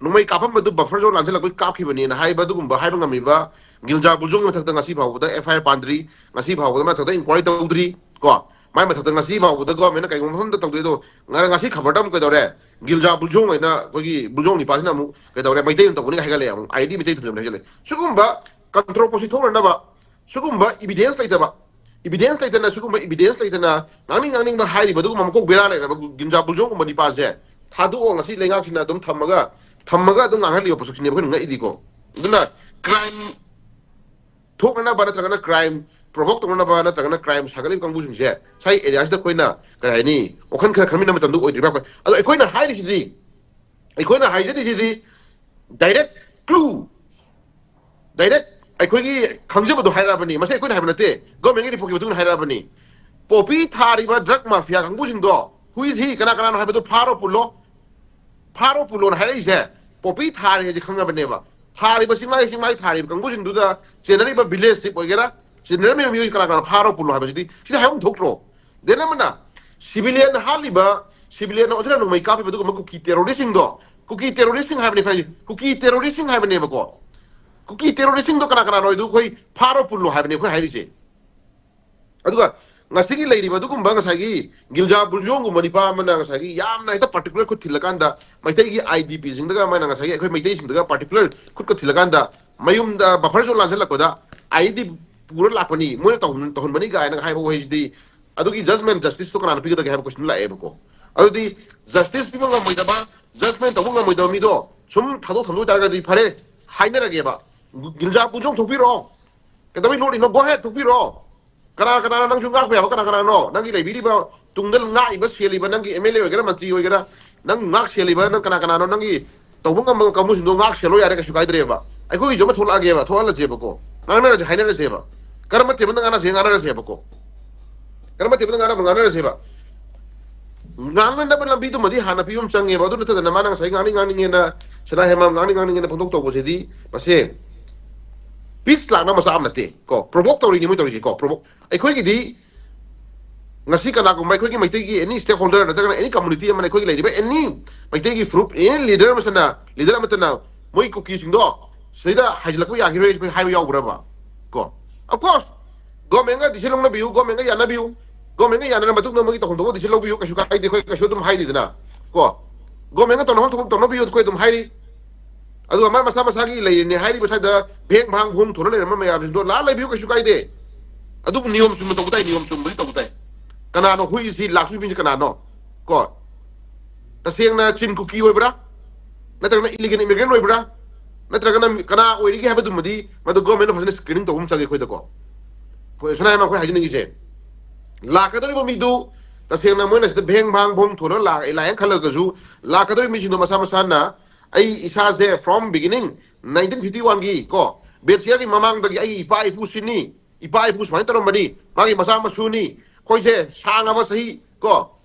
ꯅꯣꯡꯃꯩ ꯀꯥꯞꯐꯝꯕꯗꯨ buffer zone ꯂꯥꯟꯁꯤꯜꯂꯛꯄꯒꯤ ꯀꯥꯞꯈꯤꯕꯅꯦꯅ ꯍꯥꯏꯕ ꯑꯗꯨꯒꯨꯝꯕ ꯍꯥꯏꯕ ꯉꯝꯃꯤꯕ ꯒꯤꯜꯖꯥ ꯕꯨꯜꯖꯣꯡꯒꯤ ꯃꯊꯛꯇ ꯉꯁꯤ ꯐꯥꯎꯕꯗ ꯑꯦꯐ ꯑꯥꯏ ꯑꯥꯔ ꯄꯥꯟꯗ꯭ꯔꯤ, ꯉꯁꯤ ꯐꯥꯎꯕꯗ ꯃꯊꯛꯇ ꯏꯟꯀ꯭ꯋꯥꯏꯔꯤ ꯇꯧꯗ꯭ꯔꯤ ꯀꯣ꯫ ꯃꯥꯏ ꯃꯊꯛꯇ ꯉꯁꯤ ꯐꯥꯎꯕꯗ ꯒꯣꯔꯃꯦꯟꯅ ꯀꯩꯒꯨꯝꯕ ꯃꯐꯝꯗ ꯇꯧꯗꯣꯏꯗꯣ꯫ ꯉꯔꯥꯡ ꯉꯁꯤ ꯈꯕꯔꯗ ꯑꯃꯨꯛ ꯀꯩꯗꯧꯔꯦ? ꯒꯤꯜꯖꯥ ꯕꯨꯜꯖꯣꯡ ꯍꯥꯏꯅ ꯑꯩꯈꯣꯏꯒꯤ ꯕꯨꯜꯖꯣꯡ ꯅꯤꯄꯥꯁꯤꯅ ꯑꯃꯨꯛ ꯀꯩꯗꯧꯔꯦ? ꯃꯩꯇꯩꯅ ꯇꯧꯕꯅꯤ ꯍꯥꯏꯒꯠꯂꯛꯑꯦ, ꯑꯃꯨꯛ ꯑꯥꯏ ꯗꯤ ꯃꯩꯇꯩ ꯊꯝꯖꯕꯅꯤ ꯍꯥꯏꯒꯠꯂꯛꯑꯦ꯫ ꯁꯤꯒꯨꯝꯕ ꯀꯟꯇ꯭ꯔꯣ ꯄꯣꯁꯤ ꯊꯣꯛꯅꯅꯕ ꯁꯤꯒꯨꯝꯕ ꯏꯕꯤꯗꯦꯟꯁ ꯂꯩꯇꯕ, ꯏꯕꯤꯗꯦꯟꯁ ꯂꯩꯇꯅ, ꯁꯤꯒꯨꯝꯕ ꯏꯕꯤꯗꯦꯟꯁ ꯂꯩꯇꯅ ꯉꯥꯡꯅꯤꯡ ꯉꯥꯡꯅꯤꯡꯕ ꯍꯥꯏꯔꯤꯕ ꯑꯗꯨꯒꯨꯝꯕ ꯃꯀꯣꯛ ꯕꯦꯔꯥ ꯂꯩꯔꯕ ꯒꯤꯟꯖꯥ ꯕꯨꯜꯖꯣꯡꯒꯨꯝꯕ ꯅꯤꯄꯥꯁꯦ ꯊꯥꯗꯣꯛꯑꯣ꯫ ꯉꯁꯤ ꯂꯩꯉꯥꯛꯁꯤꯅ ꯑꯗꯨꯝ ꯊꯝꯃꯒ ꯊꯝꯃꯒ ꯑꯗꯨꯝ ꯉꯥꯡꯍꯜꯂꯤꯕ ꯄꯣꯠꯁꯛꯁꯤꯅꯦꯕ ꯑꯩꯈꯣꯏꯅ ꯉꯛꯏꯗꯤꯀꯣ꯫ ꯑꯗꯨꯅ ꯀ꯭ꯔꯥꯏꯝ ꯊꯣꯛꯅꯅꯕ ꯅꯠꯇ꯭ꯔꯒꯅ ꯀ꯭ꯔꯥꯏꯝ ꯄ꯭ꯔꯣꯚꯣꯛ ꯇꯧꯅꯅꯕ ꯅꯠꯇ꯭ꯔꯒꯅ ꯀ꯭ꯔꯥꯏꯝ ꯁꯥꯒꯠꯂꯤꯕ ꯀꯥꯡꯕꯨꯁꯤꯡꯁꯦ ꯁ꯭ꯋꯥꯏ ꯑꯦꯔꯤꯌꯥꯁꯤꯗ ꯑꯩꯈꯣꯏꯅ ꯀꯔꯤ ꯍꯥꯏꯅꯤ, ꯋꯥꯈꯜ ꯈꯔ ꯈꯟꯃꯤꯟꯅꯕ ꯃꯇꯝꯗ ꯑꯣꯏꯗ꯭ꯔꯤꯕ꯭ꯔꯥ? ꯑꯗꯣ ꯑꯩꯈꯣꯏꯅ ꯍꯥꯏꯔꯤꯁꯤꯗꯤ, ꯑꯩꯈꯣꯏꯅ ꯍꯥꯏꯖꯔꯤꯁꯤꯗꯤ ꯗꯥꯏꯔꯦꯛ ꯀ꯭ꯂꯨ, ꯗꯥꯏꯔꯦꯛ ꯑꯩꯈꯣꯏꯒꯤ ꯈꯪꯖꯕꯗꯣ ꯍꯥꯏꯔꯛꯑꯕꯅꯤ꯫ ꯃꯁꯤ ꯑꯩꯈꯣꯏꯅ ꯍꯥꯏꯕ ꯅꯠꯇꯦ, ꯒꯣꯔꯃꯦꯟꯒꯤ ꯔꯤꯄꯣꯔꯠꯀꯤ ꯃꯇꯨꯡ ꯏꯟꯅ ꯍꯥꯏꯔꯛꯑꯕꯅꯤ꯫ ꯄꯣꯄꯤ ꯊꯥꯔꯤꯕ ꯗ꯭ꯔꯒ ꯃꯥꯐꯤꯌꯥ ꯀꯥꯡꯕꯨꯁꯤꯡꯗꯣ, who is he, ꯀꯅꯥ ꯀꯅꯥꯅꯣ ꯍꯥꯏꯕꯗꯨ ꯐꯥꯔꯣ ꯄꯨꯜꯂꯣ, ꯐꯥꯔꯣ ꯄꯨꯜꯂꯣꯅ ꯍꯥꯏꯔꯛꯏꯁꯦ꯫ ꯄꯣꯄꯤ ꯊꯥꯔꯤ ꯍꯥꯏꯁꯦ ꯈꯪꯉꯕꯅꯦꯕ꯫ ꯊꯥꯔꯤꯕ ꯆꯤꯡꯃꯥꯏ ꯆꯤꯡꯃꯥꯏ ꯊꯥꯔꯤꯕ ꯀꯥꯡꯕꯨꯁꯤꯡꯗꯨꯗ ꯆꯦꯟꯅꯔꯤꯕ ꯚꯤꯂꯦꯖ ꯆꯤꯞ ꯑꯣꯏꯒꯦꯔꯥ, ꯆꯦꯟꯅꯔꯝꯃꯤꯕ ꯃꯤꯑꯣꯏ ꯀꯅꯥ ꯀꯅꯥꯅꯣ ꯐꯥꯔꯣ ꯄꯨꯜꯂꯣ ꯍꯥꯏꯕꯁꯤꯗꯤ ꯁꯤꯗ ꯍꯥꯏꯐꯝ ꯊꯣꯛꯇ꯭ꯔꯣ? ꯗꯦꯟ ꯑꯃꯅ ꯁꯤꯚꯤꯂꯤꯌꯟ ꯍꯥꯠꯂꯤꯕ, ꯁꯤꯚꯤꯂꯤꯌꯟ ꯑꯣꯟꯁꯤꯜꯂ ꯅꯣꯡꯃꯩ ꯀꯥꯞꯄꯤꯕ ꯑꯗꯨꯒꯨꯝꯕ ꯀꯨꯀꯤ ꯇꯦꯔꯣꯔꯤꯁꯁꯤꯡꯗꯣ, ꯀꯨꯀꯤ ꯇꯦꯔꯣꯔꯤꯁꯁꯤꯡ ꯍꯥꯏꯕꯅꯤ ꯈꯔ, ꯀꯨꯀꯤ ꯇꯦꯔꯣꯔꯤꯁꯁꯤꯡ ꯍꯥꯏꯕꯅꯦꯕꯀꯣ꯫ ꯀꯨꯀꯤ ꯇꯦꯔꯣꯔꯤꯁꯁꯤꯡꯗꯣ ꯀꯅꯥ ꯀꯅꯥꯅꯣ ꯍꯥꯏꯗꯨ ꯑꯩꯈꯣꯏ ꯐꯥꯔꯣ ꯄꯨꯜꯂꯣ ꯍꯥꯏꯕꯅꯦ ꯑꯩꯈꯣꯏ ꯍꯥꯏꯔꯤꯁꯦ꯫ ꯑꯗꯨꯒ ꯉꯁꯤꯒꯤ ꯂꯩꯔꯤꯕ ꯑꯗꯨꯒꯨꯝꯕ ꯉꯁꯥꯏꯒꯤ ꯒꯤꯜꯖꯥ ꯕꯨꯜꯖꯣꯡꯒꯨꯝꯕ ꯅꯤꯄꯥ ꯑꯃꯅ ꯉꯁꯥꯏꯒꯤ ꯌꯥꯝꯅ ꯍꯦꯛꯇ ꯄꯥꯔꯇꯤꯀꯨꯂꯔ ꯈꯨꯠ ꯊꯤꯜꯂꯀꯥꯟꯗ ꯃꯩꯇꯩꯒꯤ ꯑꯥꯏ ꯗꯤ ꯄꯤꯁꯤꯡꯗꯒ ꯃꯥꯅ ꯉꯁꯥꯏꯒꯤ ꯑꯩꯈꯣꯏ ꯃꯩꯇꯩꯁꯤꯡꯗꯒ ꯄꯥꯔꯇꯤꯀꯨꯂꯔ ꯈꯨꯠꯀ ꯊꯤꯜꯂꯀꯥꯟꯗ ꯃꯌꯨꯝꯗ ꯕꯐꯔ ꯖꯣꯟ ꯂꯥꯟꯁꯤꯜꯂꯛꯄꯗ ꯑꯥꯏ ꯗꯤ ꯄꯨꯔ ꯂꯥꯛꯄꯅꯤ, ꯃꯣꯏꯅ ꯇꯧꯍꯟ-, ꯇꯧꯍꯟꯕꯅꯤ ꯀꯥꯏꯅꯒ ꯍꯥꯏꯕ ꯋꯥꯍꯩꯁꯤꯗꯤ ꯑꯗꯨꯒꯤ ꯖꯁꯃꯦꯟ ꯖꯁꯇꯤꯁꯇꯣ ꯀꯅꯥꯅ ꯄꯤꯒꯗꯒꯦ ꯍꯥꯏꯕ ꯀꯣꯏꯁꯟ ꯂꯥꯛꯑꯦꯕꯀꯣ꯫ ꯑꯗꯨꯗꯤ ꯖꯁꯇꯤꯁ ꯄꯤꯕ ꯉꯝꯃꯣꯏꯗꯕ, ꯖꯁꯃꯦꯟ ꯇꯧꯕ ꯉꯝꯃꯣꯏꯗꯕ ꯃꯤꯗꯣ ꯁꯨꯝ ꯊꯥꯗꯣꯛ ꯊꯝꯕ ꯑꯣꯏꯇꯥꯔꯒꯗꯤ ꯐꯔꯦ, ꯍꯥꯏꯅꯔꯒꯦꯕ꯫ ꯒꯤꯜꯖꯥ ꯄꯨꯟꯖꯣꯡ ꯊꯣꯛꯄꯤꯔꯛꯑꯣ꯫ ꯀꯩꯗꯧꯕꯩ ꯅꯣꯛꯏꯅꯣ? Go ahead, ꯊꯣꯛꯄꯤꯔꯛꯑꯣ꯫ ꯀꯅꯥ ꯀꯅꯥꯅꯣ ꯅꯪꯁꯨ ꯉꯥꯛꯄ ꯌꯥꯕ? ꯀꯅꯥ ꯀꯅꯥꯅꯣ ꯅꯪꯒꯤ ꯂꯩꯕꯤꯔꯤꯕ, ꯇꯨꯡꯗ ꯉꯥꯛꯏꯕ, ꯁꯦꯜꯂꯤꯕ ꯅꯪꯒꯤ M L A ꯑꯣꯏꯒꯦꯔꯥ, ꯃꯟꯇ꯭ꯔꯤ ꯑꯣꯏꯒꯦꯔꯥ, ꯅꯪ ꯉꯥꯛ ꯁꯦꯜꯂꯤꯕ ꯅꯪ ꯀꯅꯥ ꯀꯅꯥꯅꯣ? ꯅꯪꯒꯤ ꯇꯧꯕ ꯉꯝꯕ ꯀꯥꯡꯕꯨꯁꯤꯡꯗꯣ ꯉꯥꯛ ꯁꯦꯜꯂꯣ ꯌꯥꯔꯦ, ꯀꯩꯁꯨ ꯀꯥꯏꯗ꯭ꯔꯦꯕ꯫ ꯑꯩꯈꯣꯏꯒꯤꯁꯨ ꯑꯃ ꯊꯣꯛꯂꯛꯑꯒꯦꯕ, ꯊꯣꯛꯍꯜꯂꯁꯦꯕꯀꯣ꯫ ꯉꯥꯡꯅꯔꯁꯦ, ꯍꯥꯏꯅꯔꯁꯦꯕ꯫ ꯀꯔꯝꯕ ꯇꯦꯕꯜꯗ ꯉꯥꯡꯅꯁꯦ, ꯉꯥꯡꯅꯔꯁꯦꯕꯀꯣ꯫ ꯀꯔꯝꯕ ꯇꯦꯕꯜꯗ ꯉꯥꯡꯅꯕ, ꯉꯥꯡꯅꯔꯁꯦꯕ꯫ ꯉꯥꯡꯅꯅꯕ ꯂꯝꯕꯤꯗꯨꯃꯗꯤ ꯍꯥꯟꯅ ꯄꯤꯕ ꯑꯃ ꯆꯪꯉꯦꯕ꯫ ꯑꯗꯨ ꯅꯠꯇꯗꯅ ꯃꯥꯅ ꯉꯁꯥꯏ ꯉꯥꯡꯅꯤꯡ ꯉꯥꯡꯅꯤꯡꯉꯦꯅ, ꯁꯅꯥ ꯍꯦꯃꯥꯝ ꯉꯥꯡꯅꯤꯡ ꯉꯥꯡꯅꯤꯡꯉꯦꯅ ꯐꯣꯡꯗꯣꯛ ꯇꯧꯕꯁꯤꯗꯤ, ꯃꯁꯦ ꯄꯤꯁ ꯂꯥꯛꯅꯕ ꯃꯆꯥꯛ ꯑꯃ ꯅꯠꯇꯦ ꯀꯣ꯫ Provoke ꯇꯧꯔꯤꯅꯤ ꯃꯣꯏ ꯇꯧꯔꯤꯁꯦ ꯀꯣ꯫ Provoke, ꯑꯩꯈꯣꯏꯒꯤꯗꯤ ꯉꯁꯤ ꯀꯅꯥꯒꯨꯝꯕ ꯑꯩꯈꯣꯏꯒꯤ ꯃꯩꯇꯩꯒꯤ any stakeholder ꯅꯠꯇ꯭ꯔꯒꯅ any community ꯑꯃꯅ, ꯑꯩꯈꯣꯏꯒꯤ ꯂꯩꯔꯤꯕ any ꯃꯩꯇꯩꯒꯤ ꯐꯨꯔꯨꯞ, any leader ꯑꯃꯁꯤꯅ, leader ꯑꯃꯠꯇꯅ ꯃꯣꯏ ꯀꯨꯀꯤꯁꯤꯡꯗꯣ ꯁꯤꯗ ꯍꯥꯏꯖꯤꯜꯂꯛꯄ ꯌꯥꯈꯤꯔꯣꯏ ꯑꯩꯈꯣꯏ ꯍꯥꯏꯕ ꯌꯥꯎꯕ꯭ꯔꯕ ꯀꯣ? Of course, government ꯒ decision ꯂꯧꯅꯕꯤꯌꯨ, government ꯒ ꯌꯥꯅꯕꯤꯌꯨ, government ꯒ ꯌꯥꯅꯔ ꯃꯇꯨꯡꯗ ꯃꯣꯏꯒꯤ ꯇꯧꯐꯝ ꯊꯣꯛꯄ decision ꯂꯧꯕꯤꯌꯨ, ꯀꯩꯁꯨ ꯀꯥꯏꯗꯦ, ꯑꯩꯈꯣꯏ ꯀꯩꯁꯨ ꯑꯗꯨꯝ ꯍꯥꯏꯗꯦꯗꯅ ꯀꯣ꯫ Government ꯒ ꯇꯧꯅꯐꯝ ꯊꯣꯛꯄ ꯇꯧꯅꯕꯤꯌꯨ, ꯑꯩꯈꯣꯏ ꯑꯗꯨꯝ ꯍꯥꯏꯔꯤ꯫ ꯑꯗꯨꯒ ꯃꯥ ꯃꯁꯥ ꯃꯁꯥꯒꯤ ꯂꯩꯔꯤꯅꯦ ꯍꯥꯏꯔꯤꯕ ꯁ꯭ꯋꯥꯏꯗ ꯚꯦꯡ ꯚꯥꯡ ꯚꯨꯡ ꯊꯣꯟꯅ ꯂꯩꯔꯝꯕ ꯃꯌꯥꯝꯁꯤꯡꯗꯣ ꯂꯥꯛꯑ ꯂꯩꯕꯤꯌꯨ, ꯀꯩꯁꯨ ꯀꯥꯏꯗꯦ꯫ ꯑꯗꯨꯕꯨ ꯅꯤꯌꯣꯝ ꯆꯨꯝꯅ ꯇꯧꯕ ꯇꯥꯏ, ꯅꯤꯌꯣꯝ ꯆꯨꯝꯕꯗꯤ ꯇꯧꯕ ꯇꯥꯏ꯫ ꯀꯅꯥꯅꯣ ꯍꯨꯏꯁꯤ ꯂꯥꯛꯇꯣꯏ ꯃꯤꯁꯤ ꯀꯅꯥꯅꯣ ꯀꯣ? ꯇꯁꯦꯡꯅ ꯆꯤꯟ ꯀꯨꯀꯤ ꯑꯣꯏꯕ꯭ꯔꯥ? ꯅꯠꯇ꯭ꯔꯒꯅ illegal immigrant ꯑꯣꯏꯕ꯭ꯔꯥ? ꯅꯠꯇ꯭ꯔꯒꯅ ꯃꯤ-, ꯀꯅꯥ ꯑꯣꯏꯔꯤꯒꯦ ꯍꯥꯏꯕꯗꯨꯃꯗꯤ ꯃꯗꯨ government ꯅ ꯐꯖꯅ screening ꯇꯧꯕ ꯑꯃ ꯆꯪꯉꯦ ꯑꯩꯈꯣꯏꯗꯀꯣ꯫ ꯑꯩꯈꯣꯏ ꯁꯅꯥ ꯍꯦꯃꯥꯝ ꯑꯩꯈꯣꯏ ꯍꯥꯏꯖꯅꯤꯡꯉꯤꯁꯦ, ꯂꯥꯛꯀꯗꯧꯔꯤꯕ ꯃꯤꯗꯨ ꯇꯁꯦꯡꯅ ꯃꯣꯏꯅ ꯁꯤꯗ ꯚꯦꯡ ꯚꯥꯡ ꯚꯣꯡ ꯊꯣꯟꯅ ꯂꯥꯛ-, ꯂꯥꯛꯑꯦꯅ ꯈꯜꯂꯒꯁꯨ, ꯂꯥꯛꯀꯗꯧꯔꯤꯕ ꯃꯤꯁꯤꯡꯗꯣ ꯃꯁꯥ ꯃꯁꯥꯅ, ꯑꯩ ꯏꯁꯥꯁꯦ from beginning nineteen fifty one ꯒꯤ ꯀꯣ, ꯕꯦꯠꯁꯤꯌꯥꯒꯤ ꯃꯃꯥꯡꯗꯒꯤ ꯑꯩꯒꯤ ꯏꯄꯥ ꯏꯄꯨꯁꯤꯅꯤ, ꯏꯄꯥ ꯏꯄꯨ ꯁꯨꯃꯥꯏꯅ ꯇꯧꯔꯝꯕꯅꯤ, ꯃꯥꯒꯤ ꯃꯆꯥ ꯃꯁꯨꯅꯤ, ꯑꯩꯈꯣꯏꯁꯦ ꯁꯥꯡꯉꯕ ꯆꯍꯤ ꯀꯣ,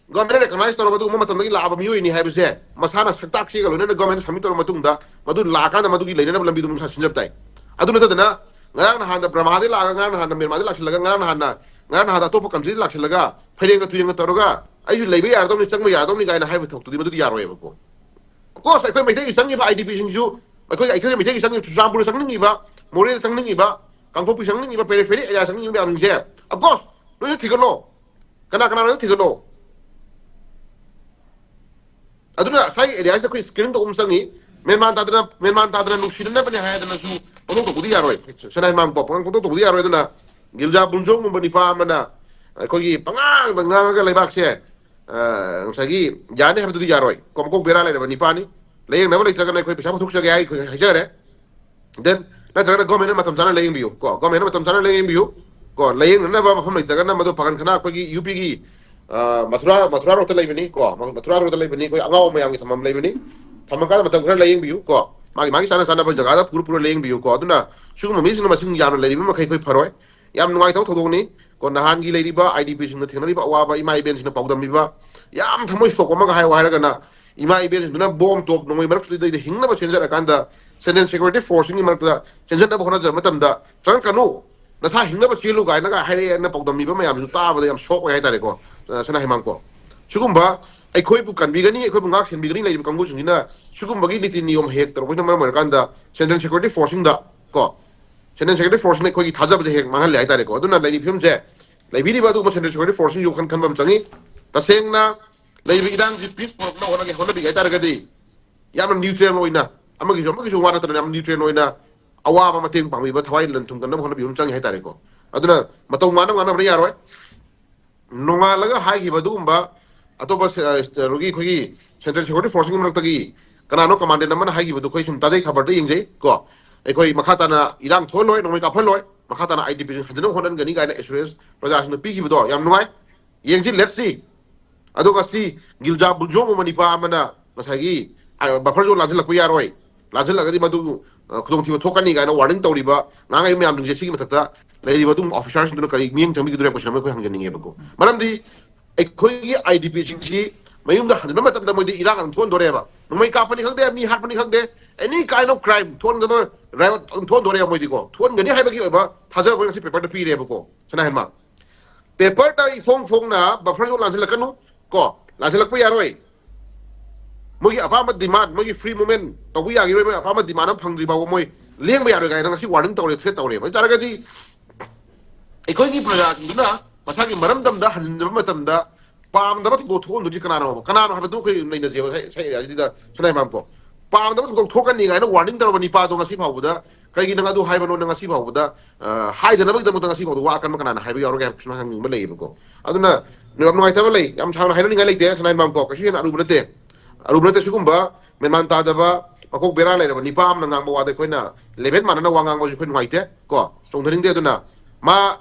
government ꯅ recognize ꯇꯧꯔꯕ ꯑꯗꯨꯒꯨꯝꯕ ꯃꯇꯝꯗꯒꯤ ꯂꯥꯛꯑꯕ ꯃꯤꯑꯣꯏꯅꯤ ꯍꯥꯏꯕꯁꯦ ꯃꯁꯥꯅ ꯁꯛꯇꯥꯛ ꯆꯦꯒ ꯂꯣꯏꯅꯅ government ꯅ submit ꯇꯧꯔꯕ ꯃꯇꯨꯡꯗ, ꯃꯗꯨ ꯂꯥꯛꯑꯀꯥꯟꯗ ꯃꯗꯨꯒꯤ ꯂꯩꯅꯅꯕ ꯂꯝꯕꯤꯗꯨ ꯃꯁꯥ ꯁꯤꯟꯖꯕ ꯇꯥꯏ꯫ ꯑꯗꯨ ꯅꯠꯇꯗꯅ, ꯉꯔꯥꯡ ꯅꯍꯥꯟꯗ ꯕ꯭ꯔꯃꯥꯗꯩ ꯂꯥꯛꯑꯒ, ꯉꯔꯥꯡ ꯅꯍꯥꯟꯗ ꯃ꯭ꯌꯥꯟꯃꯥꯔꯗꯩ ꯂꯥꯛꯁꯤꯜꯂꯒ, ꯉꯔꯥꯡ ꯅꯍꯥꯟꯅ, ꯉꯔꯥꯡ ꯅꯍꯥꯟꯗ ꯑꯇꯣꯞꯄ country ꯗ ꯂꯥꯛꯁꯤꯜꯂꯒ ꯐꯩꯔꯦꯡꯒ ꯇꯨꯔꯦꯡꯒ ꯇꯧꯔꯒ ꯑꯩꯁꯨ ꯂꯩꯕ ꯌꯥꯔꯗꯧꯅꯤ, ꯆꯪꯕ ꯌꯥꯔꯗꯧꯅꯤ ꯀꯥꯏꯅ ꯍꯥꯏꯕ ꯊꯕꯛꯇꯨꯗꯤ ꯃꯗꯨꯗꯤ ꯌꯥꯔꯣꯏꯕꯀꯣ꯫ Of course, ꯑꯩꯈꯣꯏ ꯃꯩꯇꯩꯒꯤ ꯆꯪꯉꯤꯕ I D P ꯁꯤꯡꯁꯨ, ꯑꯩꯈꯣꯏ, ꯑꯩꯈꯣꯏ ꯃꯩꯇꯩꯒꯤ ꯆꯪꯉꯤꯕ ꯆꯨꯔꯆꯥꯟꯄꯨꯔꯗ ꯆꯪꯅꯤꯡꯉꯤꯕ, ꯃꯣꯔꯦꯗ ꯆꯪꯅꯤꯡꯉꯤꯕ, ꯀꯥꯡꯄꯣꯛꯄꯤ ꯆꯪꯅꯤꯡꯉꯤꯕ, periphery area ꯆꯪꯅꯤꯡꯉꯤꯕ ꯃꯌꯥꯝꯁꯤꯡꯁꯦ, of course, ꯂꯣꯏꯅ ꯊꯤꯒꯠꯂꯣ꯫ ꯀꯅꯥ ꯀꯅꯥꯅꯣ ꯊꯤꯒꯠꯂꯣ꯫ ꯑꯗꯨꯅ ꯉꯁꯥꯏꯒꯤ area ꯁꯤꯗ ꯑꯩꯈꯣꯏ screening ꯇꯧꯕ ꯑꯃ ꯆꯪꯉꯤ꯫ ꯃꯦꯟꯃꯥꯟ ꯇꯥꯗꯅ, ꯃꯦꯟꯃꯥꯟ ꯇꯥꯗꯅ ꯅꯨꯡꯁꯤꯅꯅꯕꯅꯦ ꯍꯥꯏꯗꯅꯁꯨ ꯄꯪꯇꯧ ꯇꯧꯕꯗꯤ ꯌꯥꯔꯣꯏ꯫ ꯁꯅꯥ ꯍꯦꯃꯥꯝ ꯀꯣ, ꯄꯪꯇꯧ ꯇꯧꯕꯗꯤ ꯌꯥꯔꯣꯏ꯫ ꯑꯗꯨꯅ ꯒꯤꯜꯖꯥ ꯕꯨꯟꯖꯣꯡꯒꯨꯝꯕ ꯅꯤꯄꯥ ꯑꯃꯅ ꯑꯩꯈꯣꯏꯒꯤ ꯄꯉꯥꯡꯗ ꯉꯥꯡꯉꯒ ꯂꯩꯕꯥꯛꯁꯦ, ꯑ, ꯉꯁꯥꯏꯒꯤ ꯌꯥꯅꯤ ꯍꯥꯏꯕꯗꯨꯗꯤ ꯌꯥꯔꯣꯏ꯫ ꯀꯣ, ꯃꯀꯣꯛ ꯕꯦꯔꯥ ꯂꯩꯔꯕ ꯅꯤꯄꯥꯅꯤ꯫ ꯂꯥꯌꯦꯡꯅꯕ ꯂꯩꯇ꯭ꯔꯒꯅ ꯑꯩꯈꯣꯏ ꯄꯩꯁꯥ ꯄꯨꯊꯣꯛꯆꯒꯦ ꯍꯥꯏ, ꯑꯩꯈꯣꯏ ꯍꯥꯏꯖꯔꯦ꯫ Then ꯅꯠꯇ꯭ꯔꯒꯅ ꯒꯣꯔꯃꯦꯟꯅ ꯃꯇꯝ ꯆꯥꯅ ꯂꯥꯌꯦꯡꯕꯤꯌꯨ ꯀꯣ, ꯒꯣꯔꯃꯦꯟꯅ ꯃꯇꯝ ꯆꯥꯅ ꯂꯥꯌꯦꯡꯕꯤꯌꯨ ꯀꯣ꯫ ꯂꯥꯌꯦꯡꯅꯅꯕ ꯃꯐꯝ ꯂꯩꯇ꯭ꯔꯒꯅ ꯃꯗꯨ ꯄꯥꯡꯒꯟ ꯈꯅꯥ ꯑꯩꯈꯣꯏꯒꯤ ꯌꯨ ꯄꯤꯒꯤ ꯃꯊꯨꯔꯥ, ꯃꯊꯨꯔꯥ ꯔꯣꯗꯇ ꯂꯩꯕꯅꯤ ꯀꯣ, ꯃꯊꯨꯔꯥ ꯔꯣꯗꯇ ꯂꯩꯕꯅꯤ, ꯑꯩꯈꯣꯏ ꯑꯉꯥꯎꯕ ꯃꯌꯥꯝꯒꯤ ꯊꯝꯐꯝ ꯂꯩꯕꯅꯤ꯫ ꯊꯝꯃꯀꯥꯟꯗ ꯃꯇꯝ ꯈꯔ ꯂꯥꯌꯦꯡꯕꯤꯌꯨ ꯀꯣ, ꯃꯥꯒꯤ ꯃꯥꯒꯤ ꯆꯥꯅ ꯆꯥꯅꯕ ꯖꯒꯥꯗ ꯄꯨꯔ ꯄꯨꯔ ꯂꯥꯌꯦꯡꯕꯤꯌꯨ ꯀꯣ꯫ ꯑꯗꯨꯅ ꯁꯤꯒꯨꯝꯕ ꯃꯤꯁꯤꯡꯅ ꯃꯁꯤꯡ ꯌꯥꯝꯅ ꯂꯩꯔꯤꯕ ꯃꯈꯩ ꯑꯩꯈꯣꯏ ꯐꯔꯣꯏ꯫ ꯌꯥꯝ ꯅꯨꯡꯉꯥꯏꯇꯕ ꯊꯧꯗꯣꯛꯅꯤ ꯀꯣ꯫ ꯅꯍꯥꯟꯒꯤ ꯂꯩꯔꯤꯕ ꯑꯥꯏ ꯗꯤ ꯄꯤꯁꯤꯡꯅ ꯊꯦꯡꯅꯔꯤꯕ ꯑꯋꯥꯕ, ꯏꯃꯥ ꯏꯕꯦꯟꯁꯤꯡꯅ ꯄꯥꯎꯗꯝꯃꯤꯕ, ꯌꯥꯝ ꯊꯃꯣꯏ ꯁꯣꯛꯄ ꯑꯃꯒ ꯍꯥꯏꯌꯨ ꯍꯥꯏꯔꯒꯅ, ꯏꯃꯥ ꯏꯕꯦꯟꯁꯤꯡꯗꯨꯅ ꯕꯣꯝ ꯇꯣꯞ ꯅꯣꯡꯃꯩ ꯃꯔꯛꯇꯨꯗꯩꯗ ꯍꯤꯡꯅꯕ ꯆꯦꯟꯖꯔꯀꯥꯟꯗ, ꯁꯦꯟꯇ꯭ꯔꯦꯜ ꯁꯦꯀ꯭ꯌꯨꯔꯤꯇꯤ ꯐꯣꯔꯁꯁꯤꯡꯒꯤ ꯃꯔꯛꯇ ꯆꯦꯟꯖꯟꯅꯕ ꯍꯣꯠꯅꯖꯕ ꯃꯇꯝꯗ, "ꯆꯪꯉꯛꯀꯅꯨ, ꯅꯁꯥ ꯍꯤꯡꯅꯕ ꯆꯦꯜꯂꯨ" ꯀꯥꯏꯅꯒ ꯍꯥꯏꯔꯛꯑꯦꯅ ꯄꯥꯎꯗꯝꯃꯤꯕ ꯃꯌꯥꯝꯁꯤꯁꯨ ꯇꯥꯕꯗ ꯌꯥꯝ ꯁꯣꯛ ꯑꯣꯏ ꯍꯥꯏꯇꯥꯔꯦꯀꯣ꯫ ꯑ, ꯁꯅꯥ ꯍꯦꯃꯥꯡ ꯀꯣ, ꯁꯤꯒꯨꯝꯕ ꯑꯩꯈꯣꯏꯕꯨ ꯀꯟꯕꯤꯒꯅꯤ, ꯑꯩꯈꯣꯏꯕꯨ ꯉꯥꯛ ꯁꯦꯟꯕꯤꯒꯅꯤ ꯂꯩꯔꯤꯕ ꯀꯥꯡꯕꯨꯁꯤꯡꯁꯤꯅ ꯁꯤꯒꯨꯝꯕꯒꯤ ꯅꯤꯇꯤ ꯅꯤꯌꯣꯝ ꯍꯦꯛ ꯇꯧꯔꯛꯄꯁꯤꯅ ꯃꯔꯝ ꯑꯣꯏꯔꯀꯥꯟꯗ, ꯁꯦꯟꯇ꯭ꯔꯦꯜ ꯁꯦꯀ꯭ꯌꯨꯔꯤꯇꯤ ꯐꯣꯔꯁꯁꯤꯡꯗ ꯀꯣ, ꯁꯦꯟꯇ꯭ꯔꯦꯜ ꯁꯦꯀ꯭ꯌꯨꯔꯤꯇꯤ ꯐꯣꯔꯁꯁꯤꯡꯗ ꯑꯩꯈꯣꯏꯒꯤ ꯊꯥꯖꯕꯁꯦ ꯍꯦꯛ ꯃꯥꯡꯍꯜꯂꯦ ꯍꯥꯏꯇꯥꯔꯦꯀꯣ꯫ ꯑꯗꯨꯅ ꯂꯩꯔꯤꯕ ꯐꯤꯕꯝꯁꯦ, ꯂꯩꯕꯤꯔꯤꯕ ꯑꯗꯨꯒꯨꯝꯕ ꯁꯦꯟꯇ꯭ꯔꯦꯜ ꯁꯦꯀ꯭ꯌꯨꯔꯤꯇꯤ ꯐꯣꯔꯁꯁꯤꯡꯁꯤ ꯋꯥꯈꯜ ꯈꯟꯕ ꯑꯃ ꯆꯪꯉꯤ꯫ ꯇꯁꯦꯡꯅ ꯂꯩꯔꯤꯕ ꯏꯔꯥꯡꯁꯤ ꯄꯤꯁ ꯄꯨꯔꯛꯅꯕ ꯍꯣꯠꯅꯒꯦ, ꯍꯣꯠꯅꯕꯤꯒꯦ ꯍꯥꯏꯇꯥꯔꯒꯗꯤ, ꯌꯥꯝꯅ ꯅ꯭ꯌꯨꯇ꯭ꯔꯦꯜ ꯑꯣꯏꯅ, ꯑꯃꯒꯤꯁꯨ ꯑꯃꯒꯤꯁꯨ ꯋꯥ ꯅꯠꯇꯅ ꯌꯥꯝ ꯅ꯭ꯌꯨꯇ꯭ꯔꯦꯜ ꯑꯣꯏꯅ ꯑꯋꯥꯕ ꯃꯇꯦꯡ ꯄꯥꯡꯕꯤꯕ, ꯊꯋꯥꯏ ꯂꯟ ꯊꯨꯝ ꯀꯟꯅꯕ ꯍꯣꯠꯅꯕꯤꯕ ꯑꯃ ꯆꯪꯉꯤ ꯍꯥꯏꯇꯥꯔꯦꯀꯣ꯫ ꯑꯗꯨꯅ ꯃꯇꯧ ꯃꯥꯟꯅ ꯉꯥꯡꯅꯕꯅ ꯌꯥꯔꯣꯏ꯫ ꯅꯣꯡꯉꯥꯜꯂꯒ ꯍꯥꯏꯈꯤꯕ ꯑꯗꯨꯒꯨꯝꯕ ꯑꯇꯣꯞꯄ ꯁꯦ-, ꯑ, ꯁꯦ-, ꯑꯩꯈꯣꯏꯒꯤ ꯁꯦꯟꯇ꯭ꯔꯦꯜ ꯁꯦꯀ꯭ꯌꯨꯔꯤꯇꯤ ꯐꯣꯔꯁꯁꯤꯡꯒꯤ ꯃꯔꯛꯇꯒꯤ ꯀꯅꯥꯅꯣ ꯀꯃꯥꯟꯗꯦꯟ ꯑꯃꯅ ꯍꯥꯏꯈꯤꯕꯗꯨ ꯑꯩꯈꯣꯏ ꯁꯨꯝ ꯇꯥꯖꯩ, ꯈꯕꯔꯗ ꯌꯦꯡꯖꯩ ꯀꯣ꯫ ꯑꯩꯈꯣꯏ ꯃꯈꯥ ꯇꯥꯅ ꯏꯔꯥꯡ ꯊꯣꯛꯍꯜꯂꯣꯏ, ꯅꯣꯡꯃꯩ ꯀꯥꯞꯍꯜꯂꯣꯏ, ꯃꯈꯥ ꯇꯥꯅ ꯑꯥꯏ ꯗꯤ ꯄꯤꯁꯤꯡ ꯍꯟꯖꯤꯟꯅꯕ ꯍꯣꯠꯅꯒꯅꯤ ꯀꯥꯏꯅ ꯑꯦꯁꯨꯔꯦꯟꯁ ꯄ꯭ꯔꯖꯥꯁꯤꯡꯗ ꯄꯤꯈꯤꯕꯗꯣ ꯌꯥꯝ ꯅꯨꯡꯉꯥꯏ꯫ ꯌꯦꯡꯁꯤ, let's see꯫ ꯑꯗꯨꯒ ꯁꯤ ꯒꯤꯜꯖꯥ ꯕꯨꯜꯖꯣꯡ ꯀꯧꯕ ꯅꯤꯄꯥ ꯑꯃꯅ ꯉꯁꯥꯏꯒꯤ, ꯑ, ꯕꯐꯔ ꯖꯣꯟ ꯂꯥꯟꯁꯤꯜꯂꯛꯄ ꯌꯥꯔꯣꯏ, ꯂꯥꯟꯁꯤꯜꯂꯒꯗꯤ ꯃꯗꯨ, ꯑ, ꯈꯨꯗꯣꯡꯊꯤꯕ ꯊꯣꯛꯀꯅꯤ ꯀꯥꯏꯅ ꯋꯥꯔꯅꯤꯡ ꯇꯧꯔꯤꯕ ꯉꯥꯡꯉꯛꯏ ꯃꯌꯥꯝꯁꯤꯡꯁꯦ, ꯁꯤꯒꯤ ꯃꯊꯛꯇ ꯂꯩꯔꯤꯕ ꯑꯗꯨꯝ ꯑꯣꯐꯤꯁꯥꯔꯁꯤꯡꯗꯨꯅ ꯀꯔꯤ ꯃꯤꯠꯌꯦꯡ ꯆꯪꯕꯤꯒꯗꯧꯔꯦ ꯀꯣꯏꯁꯟ ꯑꯃ ꯑꯩꯈꯣꯏ ꯍꯪꯖꯅꯤꯡꯉꯦꯕꯀꯣ꯫ ꯃꯔꯝꯗꯤ ꯑꯩꯈꯣꯏꯒꯤ ꯑꯥꯏ ꯗꯤ ꯄꯤꯁꯤꯡꯁꯤ ꯃꯌꯨꯝꯗ ꯍꯟꯖꯤꯟꯕ ꯃꯇꯝꯗ ꯃꯣꯏꯗꯤ ꯏꯔꯥꯡ ꯑꯗꯨꯝ ꯊꯣꯛꯍꯟꯗꯣꯔꯦꯕ꯫ ꯅꯣꯡꯃꯩ ꯀꯥꯞꯄꯅꯤ ꯈꯪꯗꯦ, ꯃꯤ ꯍꯥꯠꯄꯅꯤ ꯈꯪꯗꯦ, any kind of crime ꯊꯣꯛꯍꯟꯒꯗꯕ, riot ꯑꯗꯨꯝ ꯊꯣꯛꯍꯟꯗꯣꯔꯦꯕ ꯃꯣꯏꯗꯤꯀꯣ꯫ ꯊꯣꯛꯍꯟꯒꯅꯤ ꯍꯥꯏꯕꯒꯤ ꯑꯣꯏꯕ ꯊꯥꯖꯕ ꯉꯁꯤ ꯄꯦꯄꯔꯗ ꯄꯤꯔꯦꯕꯀꯣ, ꯁꯅꯥꯍꯦꯟꯃ꯫ ꯄꯦꯄꯔꯗ ꯏꯐꯣꯡ ꯐꯣꯡꯅ ꯕꯐꯔ ꯖꯣꯟ ꯂꯥꯟꯁꯤꯜꯂꯛꯀꯅꯨ ꯀꯣ, ꯂꯥꯟꯁꯤꯜꯂꯛꯄ ꯌꯥꯔꯣꯏ꯫ ꯃꯣꯏꯒꯤ ꯑꯄꯥꯝꯕ ꯗꯤꯃꯥꯟ, ꯃꯣꯏꯒꯤ ꯐ꯭ꯔꯤ ꯃꯨꯚꯃꯦꯟ ꯇꯧꯕ ꯌꯥꯈꯤꯔꯣꯏ, ꯃꯣꯏ ꯑꯄꯥꯝꯕ ꯗꯤꯃꯥꯟ ꯑꯃ ꯐꯪꯗ꯭ꯔꯤ ꯐꯥꯎꯕ ꯃꯣꯏ ꯂꯦꯡꯕ ꯌꯥꯔꯣꯏ ꯀꯥꯏꯅ ꯉꯁꯤ ꯋꯥꯔꯅꯤꯡ ꯇꯧꯔꯦ, ꯊ꯭ꯔꯦꯠ ꯇꯧꯔꯦꯕ꯫ ꯑꯗꯨ ꯑꯣꯏꯇꯥꯔꯒꯗꯤ ꯑꯩꯈꯣꯏꯒꯤ ꯄ꯭ꯔꯖꯥꯁꯤꯡꯗꯨꯅ ꯃꯁꯥꯒꯤ ꯃꯔꯝꯗꯝꯗ ꯍꯟꯖꯤꯟꯕ ꯃꯇꯝꯗ ꯄꯥꯝꯗꯕ ꯊꯧꯗꯣꯛ ꯊꯣꯛꯍꯟꯗꯣꯏꯁꯤ ꯀꯅꯥꯅꯣ? ꯀꯅꯥꯅꯣ ꯍꯥꯏꯕꯗꯨ ꯑꯩꯈꯣꯏ ꯅꯩꯅꯁꯦꯕ, ꯁ-, ꯁ-, ꯑꯦꯔꯤꯌꯥꯁꯤꯗ ꯁꯅꯥꯏꯃꯥꯝꯀꯣ꯫ ꯄꯥꯝꯗꯕ ꯊꯧꯗꯣꯛ ꯊꯣꯛꯀꯅꯤ ꯀꯥꯏꯅ ꯋꯥꯔꯅꯤꯡ ꯇꯧꯔꯕ ꯅꯤꯄꯥꯗꯣ ꯉꯁꯤ ꯐꯥꯎꯕꯗ, "ꯀꯩꯒꯤ ꯅꯪ ꯑꯗꯨ ꯍꯥꯏꯕꯅꯣ?" ꯅꯪ ꯉꯁꯤ ꯐꯥꯎꯕꯗ, ꯑ, ꯍꯥꯏꯗꯅꯕꯒꯤꯗꯃꯛꯇ ꯉꯁꯤ ꯐꯥꯎꯕꯗ ꯋꯥ ꯑꯀꯟꯕ ꯀꯅꯥꯅ ꯍꯥꯏꯕ ꯌꯥꯎꯔꯒꯦ ꯍꯥꯏꯕꯁꯨ ꯅꯪ ꯍꯪꯅꯤꯡꯕ ꯂꯩꯌꯦꯕꯀꯣ꯫ ꯑꯗꯨꯅ ꯌꯥꯝ ꯅꯨꯡꯉꯥꯏꯇꯕ ꯂꯩ, ꯌꯥꯝ ꯁꯥꯡꯅ ꯍꯥꯏꯅꯅꯤꯡꯉꯥꯏ ꯂꯩꯇꯦ ꯁꯅꯥꯏꯃꯥꯝꯀꯣ꯫ ꯀꯩꯁꯨ ꯍꯦꯟꯅ ꯑꯔꯨꯕ ꯅꯠꯇꯦ, ꯑꯔꯨꯕ ꯅꯠꯇꯦ꯫ ꯁꯤꯒꯨꯝꯕ ꯃꯦꯟꯃꯥꯟ ꯇꯥꯗꯕ, ꯃꯀꯣꯛ ꯕꯦꯔꯥ ꯂꯩꯔꯕ ꯅꯤꯄꯥ ꯑꯃꯅ ꯉꯥꯡꯕ ꯋꯥꯗ ꯑꯩꯈꯣꯏꯅ ꯂꯦꯚꯦꯟ ꯃꯥꯟꯅꯅ ꯋꯥ ꯉꯥꯡꯕꯁꯨ ꯑꯩꯈꯣꯏ ꯅꯨꯡꯉꯥꯏꯇꯦ ꯀꯣ, ꯆꯣꯡꯊꯅꯤꯡꯗꯦ꯫ ꯑꯗꯨꯅ ꯃꯥ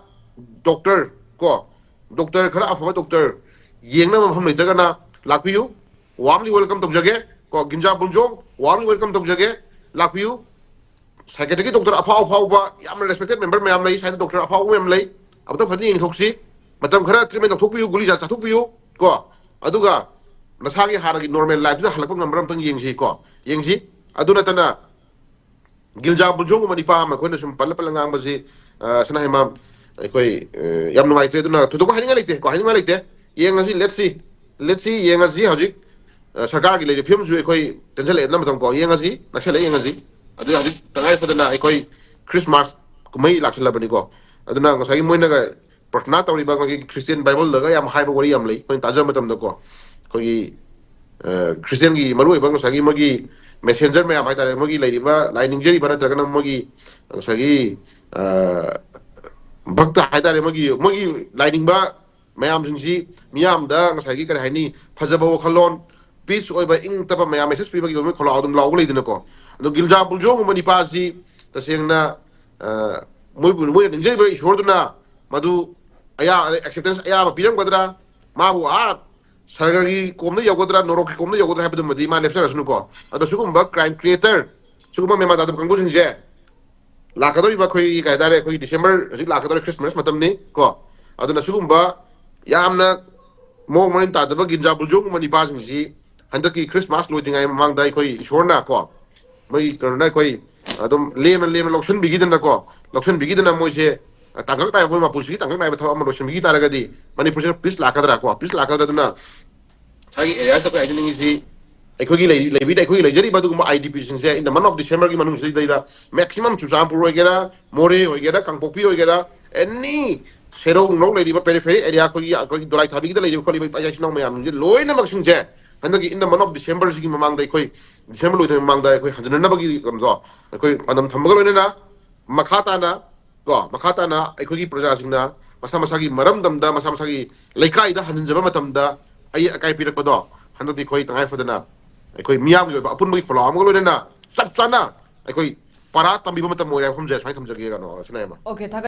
ꯗꯣꯛꯇꯔ ꯀꯣ, ꯗꯣꯛꯇꯔ ꯈꯔ ꯑꯐꯕ ꯗꯣꯛꯇꯔ ꯌꯦꯡꯅꯕ ꯃꯐꯝ ꯂꯩꯇ꯭ꯔꯒꯅ ꯂꯥꯛꯄꯤꯌꯨ, warmly welcome ꯇꯧꯖꯒꯦ ꯀꯣ꯫ ꯒꯤꯟꯖꯥ ꯕꯨꯟꯖꯣꯡ, warmly welcome ꯇꯧꯖꯒꯦ, ꯂꯥꯛꯄꯤꯌꯨ꯫ Psychiatristꯀꯤ ꯗꯣꯛꯇꯔ ꯑꯐꯥꯎ ꯑꯐꯥꯎꯕ ꯌꯥꯝꯅ respected member ꯃꯌꯥꯝ ꯂꯩ, ꯁ꯭ꯋꯥꯏꯗ ꯗꯣꯛꯇꯔ ꯑꯐꯥꯎꯕ ꯃꯌꯥꯝ ꯂꯩ, ꯑꯃꯨꯛꯇ ꯐꯖꯅ ꯌꯦꯡꯊꯣꯛꯁꯤ꯫ ꯃꯇꯝ ꯈꯔ treatment ꯇꯧꯊꯣꯛꯄꯤꯌꯨ, ꯒꯨꯂꯤ ꯆꯥꯊꯣꯛꯄꯤꯌꯨ ꯀꯣ꯫ ꯑꯗꯨꯒ ꯅꯁꯥꯒꯤ ꯍꯥꯟꯅꯒꯤ normal lifeꯇꯨꯗ ꯍꯜꯂꯛꯄ ꯉꯝꯕ꯭ꯔꯥ ꯑꯝꯇꯪ ꯌꯦꯡꯁꯤ ꯀꯣ, ꯌꯦꯡꯁꯤ꯫ ꯑꯗꯨ ꯅꯠꯇꯅ ꯒꯤꯜꯖꯥ ꯕꯨꯟꯖꯣꯡꯒꯨꯝꯕ ꯅꯤꯄꯥ ꯑꯃ ꯑꯩꯈꯣꯏꯅ ꯁꯨꯝ ꯄꯜꯂ ꯄꯜꯂ ꯉꯥꯡꯕꯁꯤ, ꯑ, ꯁꯅꯥ ꯍꯩꯃꯥꯝ, ꯑꯩꯈꯣꯏ, ꯑ, ꯌꯥꯝ ꯅꯨꯡꯉꯥꯏꯇ꯭ꯔꯦ꯫ ꯑꯗꯨꯅ ꯊꯣꯏꯗꯣꯛꯄ ꯍꯥꯏꯅꯤꯡꯉꯥꯏ ꯂꯩꯇꯦ ꯀꯣ, ꯍꯥꯏꯅꯤꯡꯉꯥꯏ ꯂꯩꯇꯦ꯫ ꯌꯦꯡꯉꯁꯤ, let's see, let's see, ꯌꯦꯡꯉꯁꯤ꯫ ꯍꯧꯖꯤꯛ, ꯑ, ꯁꯔꯀꯥꯔꯒꯤ ꯂꯩꯔꯤꯕ ꯐꯤꯕꯝꯁꯨ ꯑꯩꯈꯣꯏ ꯇꯦꯟꯁꯤꯜꯂꯛꯑꯦꯗꯅ ꯃꯇꯝ ꯀꯣ, ꯌꯦꯡꯉꯁꯤ, ꯅꯛꯁꯜꯂꯛꯑꯦ, ꯌꯦꯡꯉꯁꯤ꯫ ꯑꯗꯨ ꯍꯧꯖꯤꯛ ꯇꯉꯥꯏ ꯐꯗꯅ ꯑꯩꯈꯣꯏ ꯈ꯭ꯔꯤꯁꯃꯥꯁ ꯀꯨꯝꯍꯩ ꯂꯥꯛꯁꯜꯂꯕꯅꯤꯀꯣ꯫ ꯑꯗꯨꯅ ꯉꯁꯥꯏꯒꯤ ꯃꯣꯏꯅꯒ ꯄ꯭ꯔꯊꯅꯥ ꯇꯧꯔꯤꯕ ꯑꯩꯈꯣꯏꯒꯤ ꯈ꯭ꯔꯤꯁꯇꯤꯌꯟ ꯕꯥꯏꯕꯜꯗꯒ ꯌꯥꯝ ꯍꯥꯏꯕ ꯋꯥꯔꯤ ꯌꯥꯝ ꯂꯩ ꯑꯩꯈꯣꯏꯅ ꯇꯥꯖꯕ ꯃꯇꯝꯗꯀꯣ꯫ ꯑꯩꯈꯣꯏꯒꯤ, ꯑ, ꯈ꯭ꯔꯤꯁꯇꯤꯌꯟꯒꯤ ꯃꯔꯨꯑꯣꯏꯕ ꯉꯁꯥꯏꯒꯤ ꯃꯣꯏꯒꯤ messenger ꯃꯌꯥꯝ ꯍꯥꯏꯇꯥꯔꯦ, ꯃꯣꯏꯒꯤ ꯂꯩꯔꯤꯕ ꯂꯥꯏ ꯅꯤꯡꯖꯔꯤꯕ ꯅꯠꯇ꯭ꯔꯒꯅ ꯃꯣꯏꯒꯤ ꯉꯁꯥꯏꯒꯤ, ꯑ, ꯚꯛꯇ ꯍꯥꯏꯇꯥꯔꯦ, ꯃꯣꯏꯒꯤ, ꯃꯣꯏꯒꯤ ꯂꯥꯏꯅꯤꯡꯕ ꯃꯌꯥꯝꯁꯤꯡꯁꯤ ꯃꯤꯌꯥꯝꯗ ꯉꯁꯥꯏꯒꯤ ꯀꯔꯤ ꯍꯥꯏꯅꯤ, ꯐꯖꯕ ꯋꯥꯈꯜꯂꯣꯟ, peace ꯑꯣꯏꯕ, ꯏꯪ ꯇꯞꯄ ꯃꯌꯥꯝ message ꯄꯤꯕꯒꯤ ꯑꯣꯏꯕ ꯈꯣꯜꯂꯥꯎ ꯑꯗꯨꯝ ꯂꯥꯎꯕ ꯂꯩꯗꯅꯀꯣ꯫ ꯑꯗꯣ ꯒꯤꯜꯖꯥ ꯕꯨꯜꯖꯣꯡꯒꯨꯝꯕ ꯅꯤꯄꯥꯁꯤ ꯇꯁꯦꯡꯅ, ꯑ, ꯃꯣꯏꯕꯨ, ꯃꯣꯏꯅ ꯅꯤꯡꯖꯔꯤꯕ ꯏꯁꯣꯔꯗꯨꯅ ꯃꯗꯨ ꯑꯌꯥ-, acceptance ꯑꯌꯥꯕ ꯄꯤꯔꯝꯒꯗ꯭ꯔꯥ, ꯃꯥꯕꯨ ꯑꯥ ꯁꯔꯒꯔꯒꯤ ꯀꯣꯝꯗ ꯌꯧꯒꯗ꯭ꯔꯥ, ꯅꯣꯔꯣꯛꯀꯤ ꯀꯣꯝꯗ ꯌꯧꯒꯗ꯭ꯔꯥ ꯍꯥꯏꯕꯗꯨꯃꯗꯤ ꯃꯥ ꯂꯦꯞꯆꯔꯁꯅꯨꯀꯣ꯫ ꯑꯗꯣ ꯁꯤꯒꯨꯝꯕ crime creator, ꯁꯤꯒꯨꯝꯕ ꯃꯦꯟꯃꯥꯟ ꯇꯥꯗꯕ ꯀꯥꯡꯕꯨꯁꯤꯡꯁꯦ ꯂꯥꯛꯀꯗꯧꯔꯤꯕ ꯑꯩꯈꯣꯏꯒꯤ ꯀꯩ ꯍꯥꯏꯇꯥꯔꯦ, ꯑꯩꯈꯣꯏꯒꯤ ꯗꯤꯁꯦꯝꯕꯔ ꯍꯧꯖꯤꯛ ꯂꯥꯛꯀꯗꯧꯔꯦ, ꯈ꯭ꯔꯤꯁꯃꯥꯁ ꯃꯇꯝꯅꯤ ꯀꯣ꯫ ꯑꯗꯨꯅ ꯁꯤꯒꯨꯝꯕ ꯌꯥꯝꯅ ꯃꯑꯣꯡ ꯃꯔꯤꯟ ꯇꯥꯗꯕ ꯒꯤꯟꯖꯥ ꯕꯨꯜꯖꯣꯡꯒꯨꯝꯕ ꯅꯤꯄꯥꯁꯤꯡꯁꯤ ꯍꯟꯗꯛꯀꯤ ꯈ꯭ꯔꯤꯁꯃꯥꯁ ꯂꯣꯏꯗ꯭ꯔꯤꯉꯩ ꯃꯃꯥꯡꯗ ꯑꯩꯈꯣꯏ ꯏꯁꯣꯔꯅ ꯀꯣ, ꯃꯣꯏ ꯀꯩꯅꯣꯅ ꯑꯩꯈꯣꯏ ꯑꯗꯨꯝ ꯂꯦꯝꯅ ꯂꯦꯝꯅ ꯂꯧꯁꯤꯟꯕꯤꯈꯤꯗꯅꯀꯣ, ꯂꯧꯁꯤꯟꯕꯤꯈꯤꯗꯅ ꯃꯣꯏꯁꯦ ꯇꯥꯡꯀꯛ ꯅꯥꯏꯕ, ꯃꯣꯏ ꯃꯄꯨꯟꯁꯤꯒꯤ ꯇꯥꯡꯀꯛ ꯅꯥꯏꯕ ꯊꯕꯛ ꯑꯃ ꯂꯣꯏꯁꯤꯟꯕꯤꯈꯤ ꯇꯥꯔꯒꯗꯤ ꯃꯅꯤꯄꯨꯔꯁꯤꯗ peace ꯂꯥꯛꯀꯗ꯭ꯔꯥ ꯀꯣ, peace ꯂꯥꯛꯀꯗ꯭ꯔꯥ? ꯑꯗꯨꯅ ꯉꯁꯥꯏꯒꯤ ꯑꯦꯔꯤꯌꯥꯁꯤꯗ ꯑꯩꯈꯣꯏ ꯍꯥꯏꯖꯅꯤꯡꯉꯤꯁꯤ, ꯑꯩꯈꯣꯏꯒꯤ ꯂꯩ-, ꯂꯩꯕꯤꯗ ꯑꯩꯈꯣꯏꯒꯤ ꯂꯩꯖꯔꯤꯕ ꯑꯗꯨꯒꯨꯝꯕ I D ꯄꯤꯁꯤꯡꯁꯦ in the month of Decemberꯒꯤ ꯃꯅꯨꯡꯁꯤꯗꯩꯗ maximum Churachandpur ꯑꯣꯏꯒꯦꯔꯥ, ꯃꯣꯔꯦ ꯑꯣꯏꯒꯦꯔꯥ, ꯀꯥꯡꯄꯣꯛꯄꯤ ꯑꯣꯏꯒꯦꯔꯥ, any ꯁꯦꯔꯧ ꯅꯣꯡ ꯂꯩꯔꯤꯕ periphery area, ꯑꯩꯈꯣꯏꯒꯤ, ꯑꯩꯈꯣꯏꯒꯤ ꯗꯣꯂꯥꯏ ꯊꯥꯕꯤꯒꯤꯗ ꯂꯩꯔꯤꯕ ꯈꯣꯠꯂꯤꯕ ꯏꯄꯥ ꯏꯆꯥ ꯏꯁꯤꯡ ꯏꯅꯥꯎ ꯃꯌꯥꯝꯁꯤꯡꯁꯦ ꯂꯣꯏꯅꯃꯛꯁꯤꯡꯁꯦ ꯍꯟꯗꯛꯀꯤ in the month of Decemberꯁꯤꯒꯤ ꯃꯃꯥꯡꯗ, ꯑꯩꯈꯣꯏ ꯗꯤꯁꯦꯝꯕꯔ ꯂꯣꯏꯗ꯭ꯔꯤꯉꯩ ꯃꯃꯥꯡꯗ ꯑꯩꯈꯣꯏ ꯍꯟꯖꯤꯟꯅꯅꯕꯒꯤ ꯀꯩꯅꯣꯗꯣ ꯑꯩꯈꯣꯏ ꯄꯥꯟꯗꯝ ꯊꯝꯕꯒ ꯂꯣꯏꯅꯅ ꯃꯈꯥ ꯇꯥꯅ ꯀꯣ, ꯃꯈꯥ ꯇꯥꯅ ꯑꯩꯈꯣꯏꯒꯤ ꯄ꯭ꯔꯖꯥꯁꯤꯡꯅ ꯃꯁꯥ ꯃꯁꯥꯒꯤ ꯃꯔꯝꯗꯝꯗ, ꯃꯁꯥ ꯃꯁꯥꯒꯤ ꯂꯩꯀꯥꯏꯗ ꯍꯟꯖꯤꯟꯖꯕ ꯃꯇꯝꯗ ꯑꯌꯦꯠ ꯑꯀꯥꯏ ꯄꯤꯔꯛꯄꯗꯣ ꯍꯟꯗꯛꯇꯤ ꯑꯩꯈꯣꯏ ꯇꯉꯥꯏ ꯐꯗꯅ ꯑꯩꯈꯣꯏ ꯃꯤꯌꯥꯝꯒꯤ ꯑꯣꯏꯕ ꯑꯄꯨꯟꯕꯒꯤ ꯈꯣꯜꯂꯥꯎ ꯑꯃꯒ ꯂꯣꯏꯅꯅ ꯆꯞ ꯆꯥꯅ ꯑꯩꯈꯣꯏ ꯄꯔꯥ ꯇꯝꯕꯤꯕ ꯃꯇꯝ ꯑꯣꯏꯔꯦ ꯍꯥꯏꯕ ꯋꯥꯐꯝꯁꯦ ꯁꯨꯃꯥꯏꯅ ꯊꯝꯖꯒꯦ꯫ ꯀꯩꯅꯣ, ꯁꯤꯂꯩꯃ꯫ Okay, ꯊꯥꯒꯠ